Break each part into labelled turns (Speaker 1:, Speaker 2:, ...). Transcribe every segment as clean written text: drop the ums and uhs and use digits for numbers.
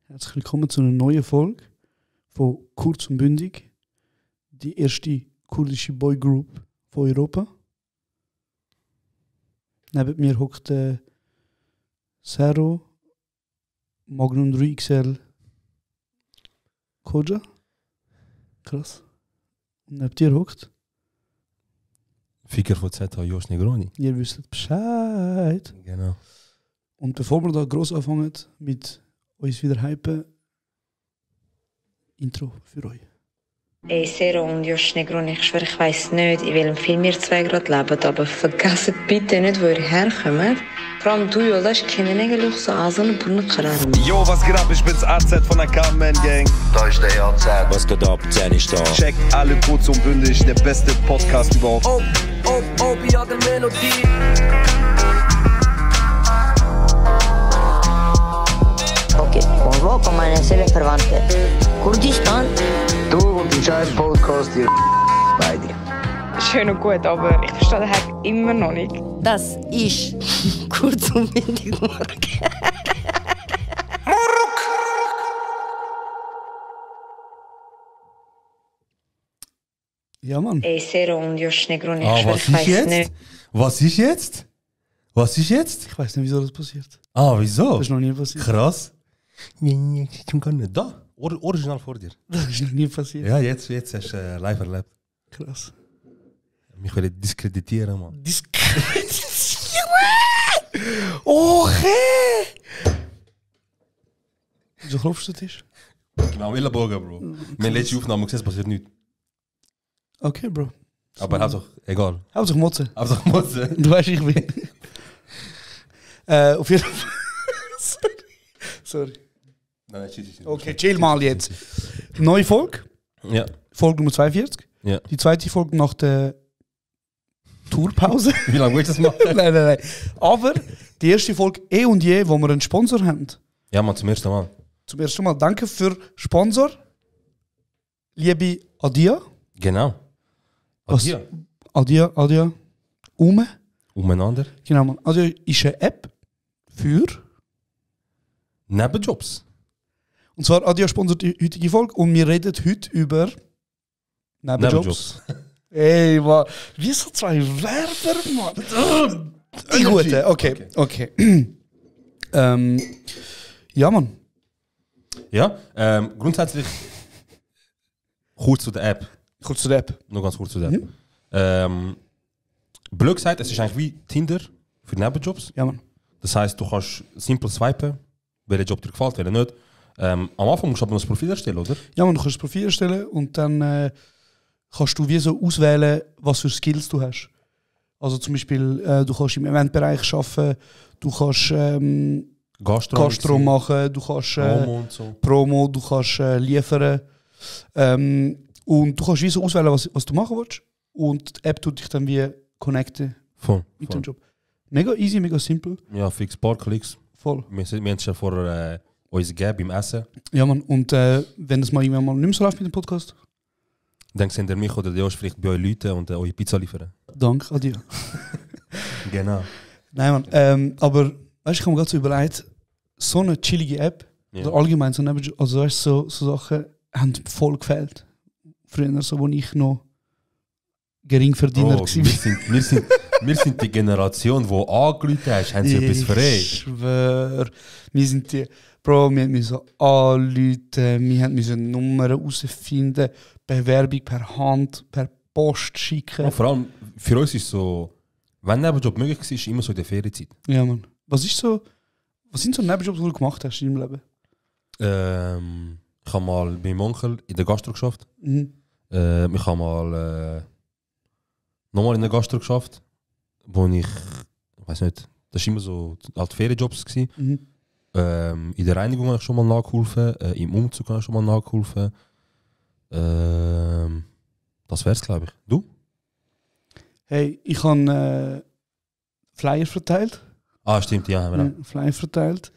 Speaker 1: Herzlich willkommen zu einer neuen Folge von Kurz und Bündig, die erste kurdische Boygroup von Europa. Neben mir hockt Sero, Magnum 3 XL Koja. Krass. Und neben dir hockt,
Speaker 2: Ficker von ZH Josh Negroni.
Speaker 1: ihr wisst Bescheid.
Speaker 2: Genau.
Speaker 1: Und bevor wir da gross anfangen mit uns wieder hypen, Intro für euch.
Speaker 3: Ey, Sero und Josh Negroni, ich schwöre, ich weiss nicht, in welchem Film ihr zwei gerade lebt, aber vergesst bitte nicht, wo ihr herkommt. Vor allem du, Yoldaş, kendine gel yoksa ağzını burnunu kırarım.
Speaker 4: Yo, was geht ab? Ich bin's AZ von der Carmen Gang.
Speaker 5: Da ist der AZ.
Speaker 6: Was geht ab? Zehn ist da.
Speaker 4: Check alle kurz und bündig, der beste Podcast überhaupt.
Speaker 7: ja, der Melodie.
Speaker 8: Okay, convoco meine Seelenverwandte. Kurdistan.
Speaker 5: Du und dein scheiß Podcast hier. Beide.
Speaker 3: Schön und gut, aber ich verstehe den Hack immer noch nicht.
Speaker 8: Das ist kurz und bündig morgen.
Speaker 1: Ja, Mann.
Speaker 3: Ey, Sero und Josh Negroni, ich
Speaker 2: Ah,
Speaker 3: schwöre,
Speaker 2: was
Speaker 3: ich
Speaker 2: ist
Speaker 3: weiss
Speaker 2: jetzt?
Speaker 3: nicht.
Speaker 2: Was ist jetzt? Was ist jetzt?
Speaker 1: Ich weiß nicht, wieso das passiert.
Speaker 2: Ah, wieso?
Speaker 1: Das ist noch nie passiert.
Speaker 2: Krass. Ich bin gar nicht da. Original vor dir.
Speaker 1: Das ist noch nie passiert.
Speaker 2: Ja, jetzt hast du live erlebt.
Speaker 1: Krass.
Speaker 2: Mich will diskreditieren, man.
Speaker 1: Okay! Wieso klopfst du den Tisch?
Speaker 2: Genau, Ellenbogen, Bro. Meine letzte Aufnahme gesehen, es passiert nichts.
Speaker 1: Okay, Bro.
Speaker 2: Aber Hauptsache, egal.
Speaker 1: Hauptsache Motze.
Speaker 2: Hauptsache Motze.
Speaker 1: Du weißt, ich bin. Auf jeden Fall. Sorry.
Speaker 2: Nein, shit.
Speaker 1: Okay, chill mal jetzt. Neue Folge.
Speaker 2: Ja.
Speaker 1: Folge Nummer 42.
Speaker 2: Ja.
Speaker 1: Die zweite Folge nach der Tourpause.
Speaker 2: Wie lange willst du das machen?
Speaker 1: nein. Aber die erste Folge und je, wo wir einen Sponsor haben.
Speaker 2: Ja, man, zum ersten Mal.
Speaker 1: Zum ersten Mal danke für Sponsor. Liebe Adia.
Speaker 2: Genau.
Speaker 1: Was?
Speaker 2: Hier.
Speaker 1: Adia.
Speaker 2: Umeinander.
Speaker 1: Genau, man. Adia ist eine App für.
Speaker 2: Nebenjobs.
Speaker 1: Und zwar Adia sponsert die heutige Folge und wir reden heute über Nebenjobs. Ey, Mann. Wie so zwei Werber, Mann. Die gute, okay. Ja, Mann.
Speaker 2: Ja, grundsätzlich kurz zu der App.
Speaker 1: Kurz zu der App.
Speaker 2: Nur ganz kurz zu der App. Blöd gesagt, es ist eigentlich wie Tinder für Nebenjobs.
Speaker 1: Ja, Mann.
Speaker 2: Das heisst, du kannst simpel swipen, welcher Job dir gefällt, welcher nicht. Am Anfang musst du aber noch das Profil erstellen, oder?
Speaker 1: Ja, Mann, du kannst das Profil erstellen und dann kannst du wie so auswählen, was für Skills du hast. Also zum Beispiel, du kannst im Eventbereich arbeiten, du kannst Gastro machen, du kannst
Speaker 2: Promo und so.
Speaker 1: Promo, du kannst liefern. Und du kannst wie so auswählen, was du machen willst. Und die App tut dich dann wie connecten
Speaker 2: Voll.
Speaker 1: mit dem Job. Mega easy, mega simpel.
Speaker 2: Ja, fix ein paar Klicks.
Speaker 1: Voll.
Speaker 2: Wir haben es ja vorher uns gegeben beim Essen.
Speaker 1: Ja, Mann. Und wenn das mal irgendwann mal nicht mehr so läuft mit dem Podcast,
Speaker 2: Dann sind der mich oder der Josh vielleicht bei euch Leute und eure Pizza liefern.
Speaker 1: danke an dir.
Speaker 2: Genau.
Speaker 1: Nein, Mann. Aber weißt du, ich habe mir gerade so überlegt, so eine chillige App,
Speaker 2: Ja.
Speaker 1: oder allgemein so, also weißt, so Sachen haben mir voll gefällt. Früher, so, wo ich noch Geringverdiener
Speaker 2: Bro,
Speaker 1: war.
Speaker 2: wir sind die Generation, die angerufen hast, haben sie etwas
Speaker 1: Ich
Speaker 2: verrät.
Speaker 1: schwör, wir sind die, Bro, wir müssen anrufen, wir müssen Nummern herausfinden, Bewerbung per Hand, per Post schicken.
Speaker 2: Ja, vor allem für uns ist so, wenn ein Nebenjob möglich war, ist immer so in der Ferienzeit.
Speaker 1: Ja, Mann. Was sind so Nebenjobs, die du gemacht hast in deinem Leben?
Speaker 2: Ich habe mal bei meinem Onkel in der Gastro geschafft.
Speaker 1: Mhm.
Speaker 2: Ich habe mal nochmal in der Gastro geschafft, wo ich weiß nicht, das war immer so halt Ferienjobs gewesen.
Speaker 1: Mhm.
Speaker 2: In der Reinigung habe ich schon mal nachgeholfen, im Umzug habe ich schon mal nachgeholfen. Das wär's, glaube ich. Du?
Speaker 1: Hey, ich habe Flyer verteilt.
Speaker 2: Ah, stimmt, ja, haben wir auch.
Speaker 1: Flyer verteilt.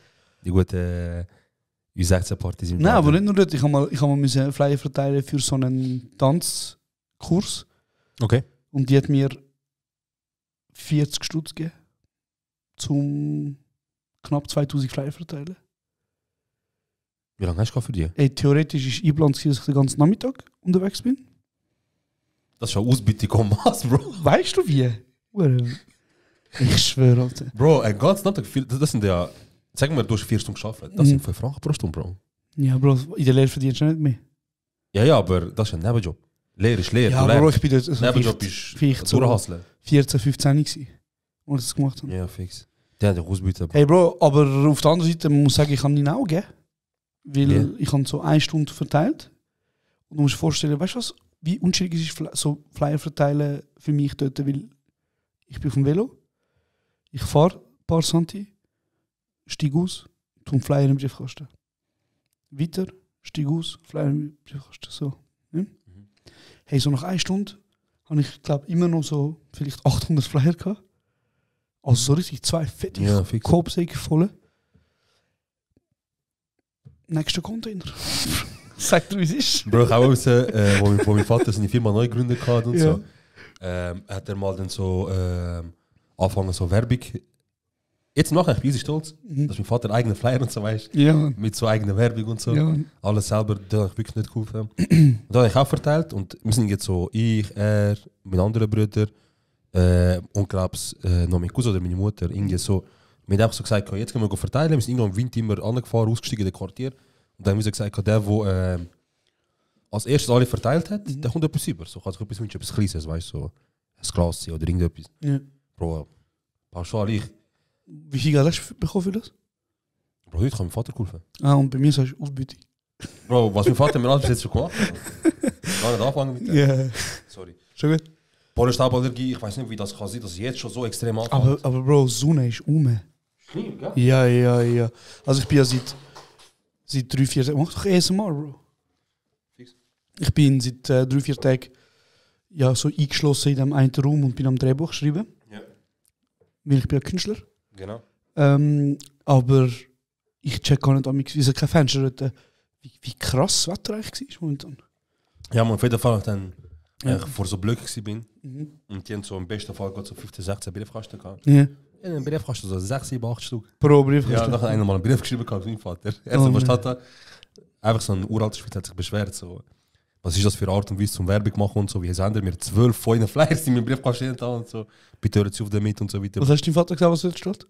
Speaker 2: Die guten U16-Partys sind
Speaker 1: Nein, aber nicht nur das. Ich habe mal müssen Flyer verteilen für so einen Tanzkurs.
Speaker 2: Okay.
Speaker 1: Und die hat mir 40 Stutz gegeben. Zum knapp 2000 Flyer verteilen.
Speaker 2: Wie lange hast du für dich?
Speaker 1: Ey, theoretisch ist eingeplant, dass ich den ganzen Nachmittag unterwegs bin.
Speaker 2: Das ist schon Ausbeutung am Maß, Bro.
Speaker 1: Weißt du wie? Ich schwöre, Alter.
Speaker 2: Bro, ein ganzen Nachmittag, das sind ja... Sag mal, du hast 4 Stunden gearbeitet. Das sind 5 Franken pro Stunde, Bro.
Speaker 1: Ja, Bro, in der Lehre verdienst du nicht mehr.
Speaker 2: Ja, aber das ist ein Nebenjob. Lehre ist Lehre.
Speaker 1: Ja,
Speaker 2: du
Speaker 1: Bro,
Speaker 2: lernst.
Speaker 1: ich bin dort also
Speaker 2: Nebenjob
Speaker 1: vielleicht
Speaker 2: ist
Speaker 1: so
Speaker 2: durchhasseln.
Speaker 1: 14, 15 gewesen, als ich das gemacht habe.
Speaker 2: Ja, fix. Der hat dich ausbeutet.
Speaker 1: Hey Bro, aber auf der anderen Seite muss ich sagen, ich kann ihn auch geben. Weil
Speaker 2: Ja.
Speaker 1: ich habe so 1 Stunde verteilt. Und du musst dir vorstellen, weißt du was, wie unschwierig ist so Flyer verteilen für mich dort, weil ich bin auf dem Velo, ich fahre ein paar Santi, steige aus, tue einen Flyer im Briefkasten. Weiter, steige aus, Flyer im Briefkasten. So. Ja? Hey, so nach 1 Stunde habe ich, glaube immer noch so vielleicht 800 Flyer gehabt. Also so richtig 2 fette
Speaker 2: Ja, fix.
Speaker 1: Korbsäcke voll. Nächster Container. Sag dir, wie es ist.
Speaker 2: Bro, ich auch raus, wo mein Vater seine Firma neu gegründet hat und
Speaker 1: Ja.
Speaker 2: so. Hat er mal dann so angefangen, so Werbung. Jetzt nachher, ich bin riesig stolz, dass mein Vater eigene Flyer und so weißt.
Speaker 1: Ja, Mann.
Speaker 2: Mit so eigener Werbung und so.
Speaker 1: Ja.
Speaker 2: Alles selber, da habe ich wirklich nicht geholfen. Und da habe ich auch verteilt und wir sind jetzt so, ich, er, mein anderer Bruder und glaub's noch mein Cousin oder meine Mutter, irgendwie so. Wir haben einfach so gesagt, jetzt können wir verteilen. Wir sind irgendwann im Winter immer angefahren, ausgestiegen in den Quartier. Und dann haben wir so gesagt, der, der als erstes alle verteilt hat, der kommt etwas über. So kann sich etwas wünschen, etwas Kleines, weißt du, so ein Glas oder irgendetwas.
Speaker 1: Ja.
Speaker 2: Bro, pauschal ich.
Speaker 1: Wie viel Geld hast du bekommen für das?
Speaker 2: Bro, heute kann mein Vater geholfen.
Speaker 1: Ah, und bei mir sagst du Ausbeutung.
Speaker 2: Bro, was mein Vater mir alles bis jetzt schon gemacht hat. Gar nicht anfangen mit dem.
Speaker 1: Ja.
Speaker 2: Sorry.
Speaker 1: Schon gut.
Speaker 2: Pollenstauballergie, ich weiß nicht, wie das kann sein, dass es jetzt schon so extrem anfängt.
Speaker 1: Aber Bro, Sonne ist
Speaker 2: Schlimm, gell?
Speaker 1: Ja. Also ich bin ja seit 3-4 Tagen. Mach doch ASMR, Bro.
Speaker 2: Fix.
Speaker 1: Ich bin seit 3-4 Tagen ja, so eingeschlossen in dem einen Raum und bin am Drehbuch schreiben.
Speaker 2: Ja.
Speaker 1: Weil ich bin ja Künstler.
Speaker 2: Genau.
Speaker 1: Aber ich check gar nicht, wie so kein Fenster dort, wie krass das Wetter eigentlich war momentan.
Speaker 2: Ja, man, auf jeden Fall, dann
Speaker 1: Ja.
Speaker 2: ich vor so Blöcke war und die haben so im besten Fall so 15, 16 Briefkasten gehabt.
Speaker 1: Ja.
Speaker 2: Ja, ein Briefkasten so 6, 7, 8 Stück.
Speaker 1: Pro
Speaker 2: Ja,
Speaker 1: Briefkasten.
Speaker 2: dann hat einer mal einen Brief geschrieben gehabt, mein Vater.
Speaker 1: Oh,
Speaker 2: Erst was
Speaker 1: nee.
Speaker 2: hat er? Einfach so ein uralter Schweizer hat sich beschwert. So. Was ist das für eine Art und Weise zum Werbung machen und so? Wie haben mir 12 von ihren Flyers in meinem Briefkasten da und so. Bitte hören Sie auf damit und so weiter.
Speaker 1: Was hast du deinem Vater gesagt, was dort steht?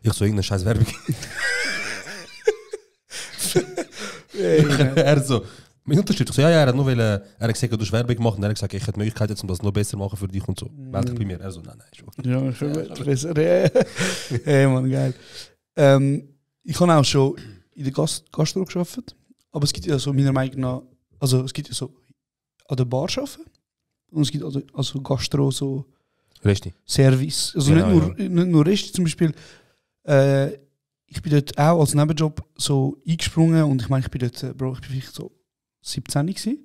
Speaker 2: Ich so irgendeine scheiß Werbung.
Speaker 1: Nein.
Speaker 2: Er so, mein Unterstützer, so, ja, er hat nur er hat gesagt, du hast Werbung gemacht und er hat gesagt, ich hätte die Möglichkeit jetzt, um das noch besser machen für dich und so. Meld dich bei mir. Er so, nein, schon.
Speaker 1: Ja, schon besser. Hey, Mann, geil. Ich habe auch schon in der Gastro gearbeitet, aber es gibt ja so meiner Meinung nach, also es gibt ja so an der Bar arbeiten und es gibt also Gastro so
Speaker 2: Richtig.
Speaker 1: Service. Also
Speaker 2: Genau,
Speaker 1: nicht nur Rest, zum Beispiel. Ich bin dort auch als Nebenjob so eingesprungen und ich meine, ich bin dort, Bro, ich bin vielleicht so 17 gewesen.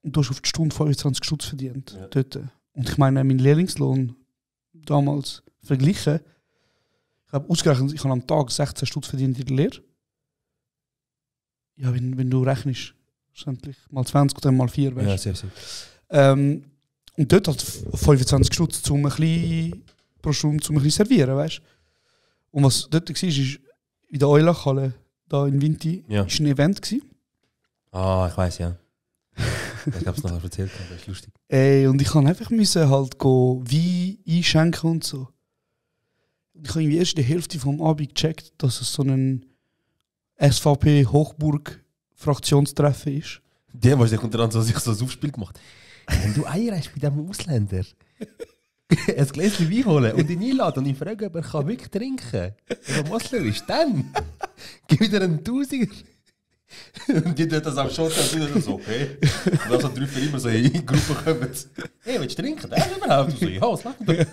Speaker 1: Und du hast auf die Stunde 25 Stutz verdient.
Speaker 2: Ja.
Speaker 1: Dort. Und ich meine, mein Lehrlingslohn damals verglichen, ich habe ausgerechnet, ich habe am Tag 16 Stutz verdient in der Lehre. Ja, wenn du rechnest, schlussendlich mal 20 oder mal 4, weißt
Speaker 2: Ja,
Speaker 1: du.
Speaker 2: sehr, sehr.
Speaker 1: Und dort hat 25 Stutz zum ein bisschen pro Stunde zum ein bisschen servieren, weißt du. Und was dort war, ist in der Eulachhalle, da in Vinti,
Speaker 2: Ja.
Speaker 1: ist ein Event gewesen.
Speaker 2: Ah, ich weiß ja. Ich habe es nachher erzählt, das ist lustig.
Speaker 1: Und ich musste einfach müssen halt Wein einschenken und so. Und ich habe irgendwie erst in der Hälfte vom Abend gecheckt, dass es so ein SVP-Hochburg-Fraktionstreffen ist.
Speaker 2: Der, was sich unter anderem sich so ein Aufspiel gemacht. Wenn du Eier hast bei diesem Ausländer, ein Gläschen Wein holen und ihn einladen und ihn fragen, ob er kann wirklich trinken kann. Wenn er Moslem ist, dann gib wieder einen Tausiger. Und die tun das am Schotten und sind so, okay. Und dann so 3 für immer so in die Gruppe kommen. Hey, willst du trinken? Der ist überhaupt. Und so, ja, was lacht denn?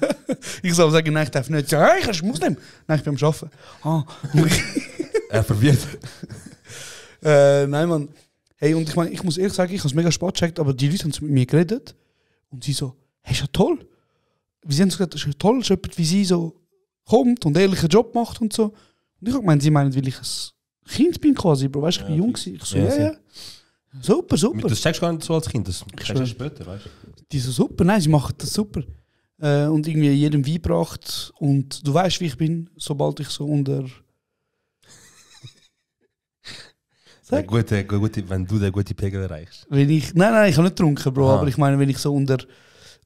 Speaker 1: Ich soll sagen, nein, ich darf nicht. Ja, ich bin Muslim. Nein, ich bin am Arbeiten. Ah.
Speaker 2: Er verwirrt.
Speaker 1: Nein, Mann. Hey, und ich meine, ich muss ehrlich sagen, ich habe es mega spät gecheckt, aber die Leute haben mit mir geredet und sie so, hey, ist ja toll. Wie sie haben so gesagt, das ist ja toll, dass jemand wie sie so kommt und ehrlichen Job macht und so. Und ich habe gemeint, sie meinen, weil ich ein Kind bin quasi, Bro, weißt du, ich bin jung gewesen. Ich so, ja. Super.
Speaker 2: Das checkst du gar nicht so als Kind, das checkst
Speaker 1: schwör.
Speaker 2: du später, weißt du?
Speaker 1: Die so, super, nein, sie machen das super. Und irgendwie jedem Wein gebracht und du weißt, wie ich bin, sobald ich so unter Sag.
Speaker 2: Gute, wenn du den guten Pegel erreichst.
Speaker 1: Nein, ich habe nicht getrunken, Bro,
Speaker 2: Aha.
Speaker 1: aber ich meine, wenn ich so unter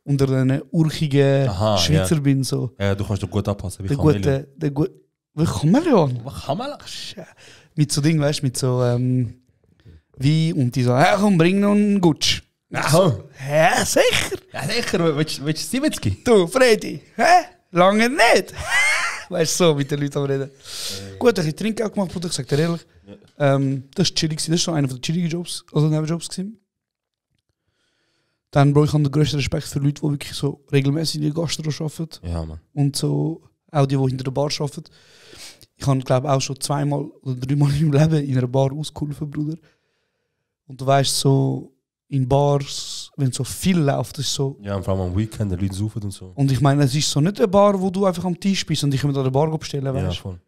Speaker 1: den urchigen
Speaker 2: Aha,
Speaker 1: Schweizer
Speaker 2: ja.
Speaker 1: bin, so.
Speaker 2: Ja, du kannst doch gut anpassen, wie
Speaker 1: Der
Speaker 2: Chameleon.
Speaker 1: gute, wie Chameleon?
Speaker 2: Chameleon?
Speaker 1: Mit so Ding, weißt du, mit so, wie, und die so, komm, bring noch einen Gutsch.
Speaker 2: Aha.
Speaker 1: Hä, sicher?
Speaker 2: Ja, sicher, willst du 70?
Speaker 1: Du, Freddy, hä? Lange nicht? Weißt du, so mit den Leuten am Reden. Gut, ich habe Trinkgeld gemacht, Bruder, ich sag dir ehrlich. Das war chillig, das war schon einer der chilligen Jobs, also Nebenjobs gewesen. Dann, Bro, ich habe den grössten Respekt für Leute, die wirklich so regelmäßig in der Gastro arbeiten.
Speaker 2: Ja, Mann.
Speaker 1: Und so auch die hinter der Bar arbeiten. Ich habe, glaube auch schon 2-mal oder 3-mal in meinem Leben in einer Bar ausgeholfen, Bruder. Und du weißt so, in Bars, wenn so viel läuft, das ist so.
Speaker 2: Ja, und vor allem am Weekend, die Leute saufen und so.
Speaker 1: Und ich meine, es ist so nicht eine Bar, wo du einfach am Tisch bist und ich kann mir da eine Bar bestellen,
Speaker 2: Ja,
Speaker 1: weißt du?
Speaker 2: voll.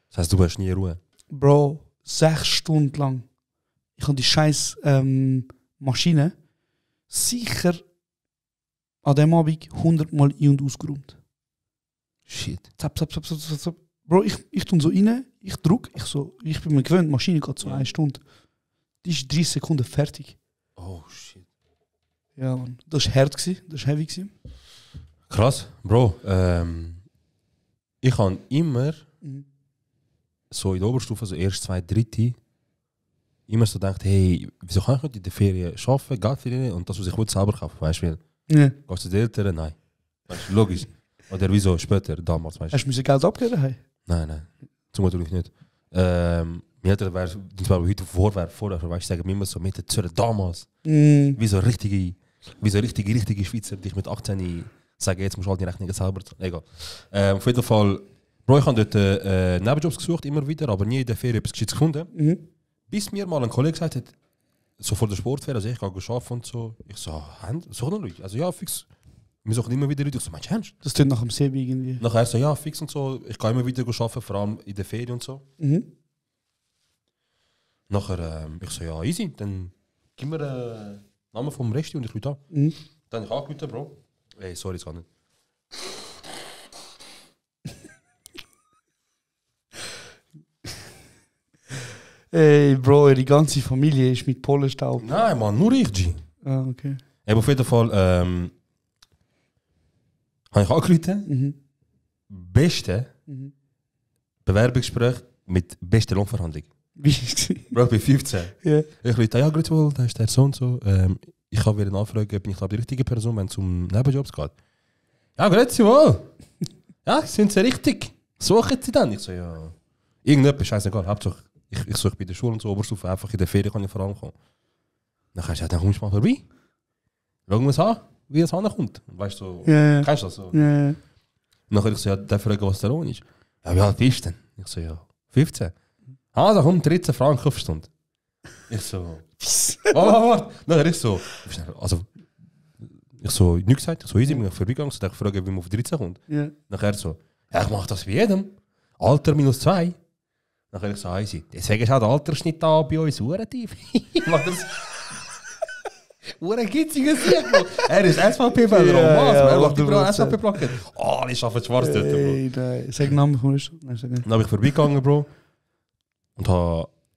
Speaker 2: Das heisst, du hast nie Ruhe.
Speaker 1: Bro, 6 Stunden lang. Ich habe die scheiß Maschine sicher an dem Abend 100 Mal ein- und ausgeräumt.
Speaker 2: Shit.
Speaker 1: Zap, zap, zap, zap, zap, zap. Bro, ich tue so rein, ich drücke, ich bin mir gewöhnt, die Maschine geht so 1 Stunde. Die ist 30 Sekunden fertig.
Speaker 2: Oh, shit.
Speaker 1: Ja, Mann. Das war hart, das war heavy. Gewesen.
Speaker 2: Krass, Bro. Ich habe immer so in der Oberstufe, so erst 2, 3, immer so gedacht, hey, wieso kann ich nicht in der Ferien arbeiten, Geld verdienen und das, was ich will, selber kaufen, weißt du?
Speaker 1: Ja.
Speaker 2: Gehst du den Eltern? Nein. Weißt du, logisch. Oder wieso später, damals, weißt du?
Speaker 1: Hast du Geld abgegeben? Hey?
Speaker 2: Nein. Zum natürlich nicht. Meine Eltern wären, die waren heute vorher, weißt du, sagen mir immer so, mit der Zürcher damals. Wie so richtige Schweizer, die ich mit 18 sage, jetzt musst du all die Rechnungen selber zahlen. Egal. Auf jeden Fall, Bro, ich habe dort Nebenjobs gesucht, immer wieder, aber nie in der Ferien etwas Gescheites gefunden. Bis mir mal ein Kollege gesagt hat, so vor der Sportferie, also ich gehe arbeiten und so. Ich so, so noch Leute? Also ja, fix. Wir suchen immer wieder Leute. Ich so, meinst du ernst?
Speaker 1: Das tut nach dem Sebi irgendwie.
Speaker 2: Nachher so, ja, fix und so. Ich gehe immer wieder arbeiten, vor allem in der Ferien und so. Nachher, ich so, ja, easy, dann gib mir den Namen vom Resti und ich rufe an. Dann ich angerufen, Bro. Ey, sorry, es geht nicht.
Speaker 1: Ey, Bro, eure ganze Familie ist mit Polenstaub.
Speaker 2: Nein, Mann, nur ich, G.
Speaker 1: Ah, okay.
Speaker 2: Aber auf jeden Fall, habe ich angerufen. Beste Bewerbungsgespräch mit bester Lohnverhandlung.
Speaker 1: Wie ist es?
Speaker 2: Bro, ich bin 15.
Speaker 1: Ja.
Speaker 2: Ich rufe, ja, grüß wohl, da ist der so und so. Ich habe wieder nachfragen, bin ich glaube die richtige Person, wenn es um Nebenjobs geht. Ja, grüß wohl. Ja, sind Sie richtig? Suchen Sie dann? Ich so, ja. Irgendetwas, scheißegal. Hauptsache, ich suche bei der Schule und so, Oberstufe, einfach in der Ferien kann ich vor allem kommen. Dann kannst du ja, dann kommst du mal vorbei. Schauen wir es an, wie es ankommt. Weißt du, so,
Speaker 1: Ja.
Speaker 2: kennst du das so?
Speaker 1: Ja.
Speaker 2: Nachher ich so, ja, der fragen, was der Lohn ist. Ja, wie alt bist du denn? Ich so, ja, 15. Ah, da kommt 13 Franken auf Stunde. Ich so, warte. Nachher ich so, also, ich so, nichts gesagt, ich so easy, bin ich vorbeigegangen, so, ich frage, wie man auf 13 kommt.
Speaker 1: Ja.
Speaker 2: Nachher so, ja, ich mache das wie jedem. Alter minus 2. Nachher ich so, easy. Deswegen ist auch der Altersschnitt da bei uns tief. Ich mach das. Gitziger Sieg, Bro. Er ist SVP-Wähler, er macht überall SVP-Plakat. Alle arbeiten schwarz dort, Bro.
Speaker 1: Ey, nein. Sag den Namen von uns. Nein, sag nicht.
Speaker 2: Dann habe ich vorbeigegangen, Bro. Und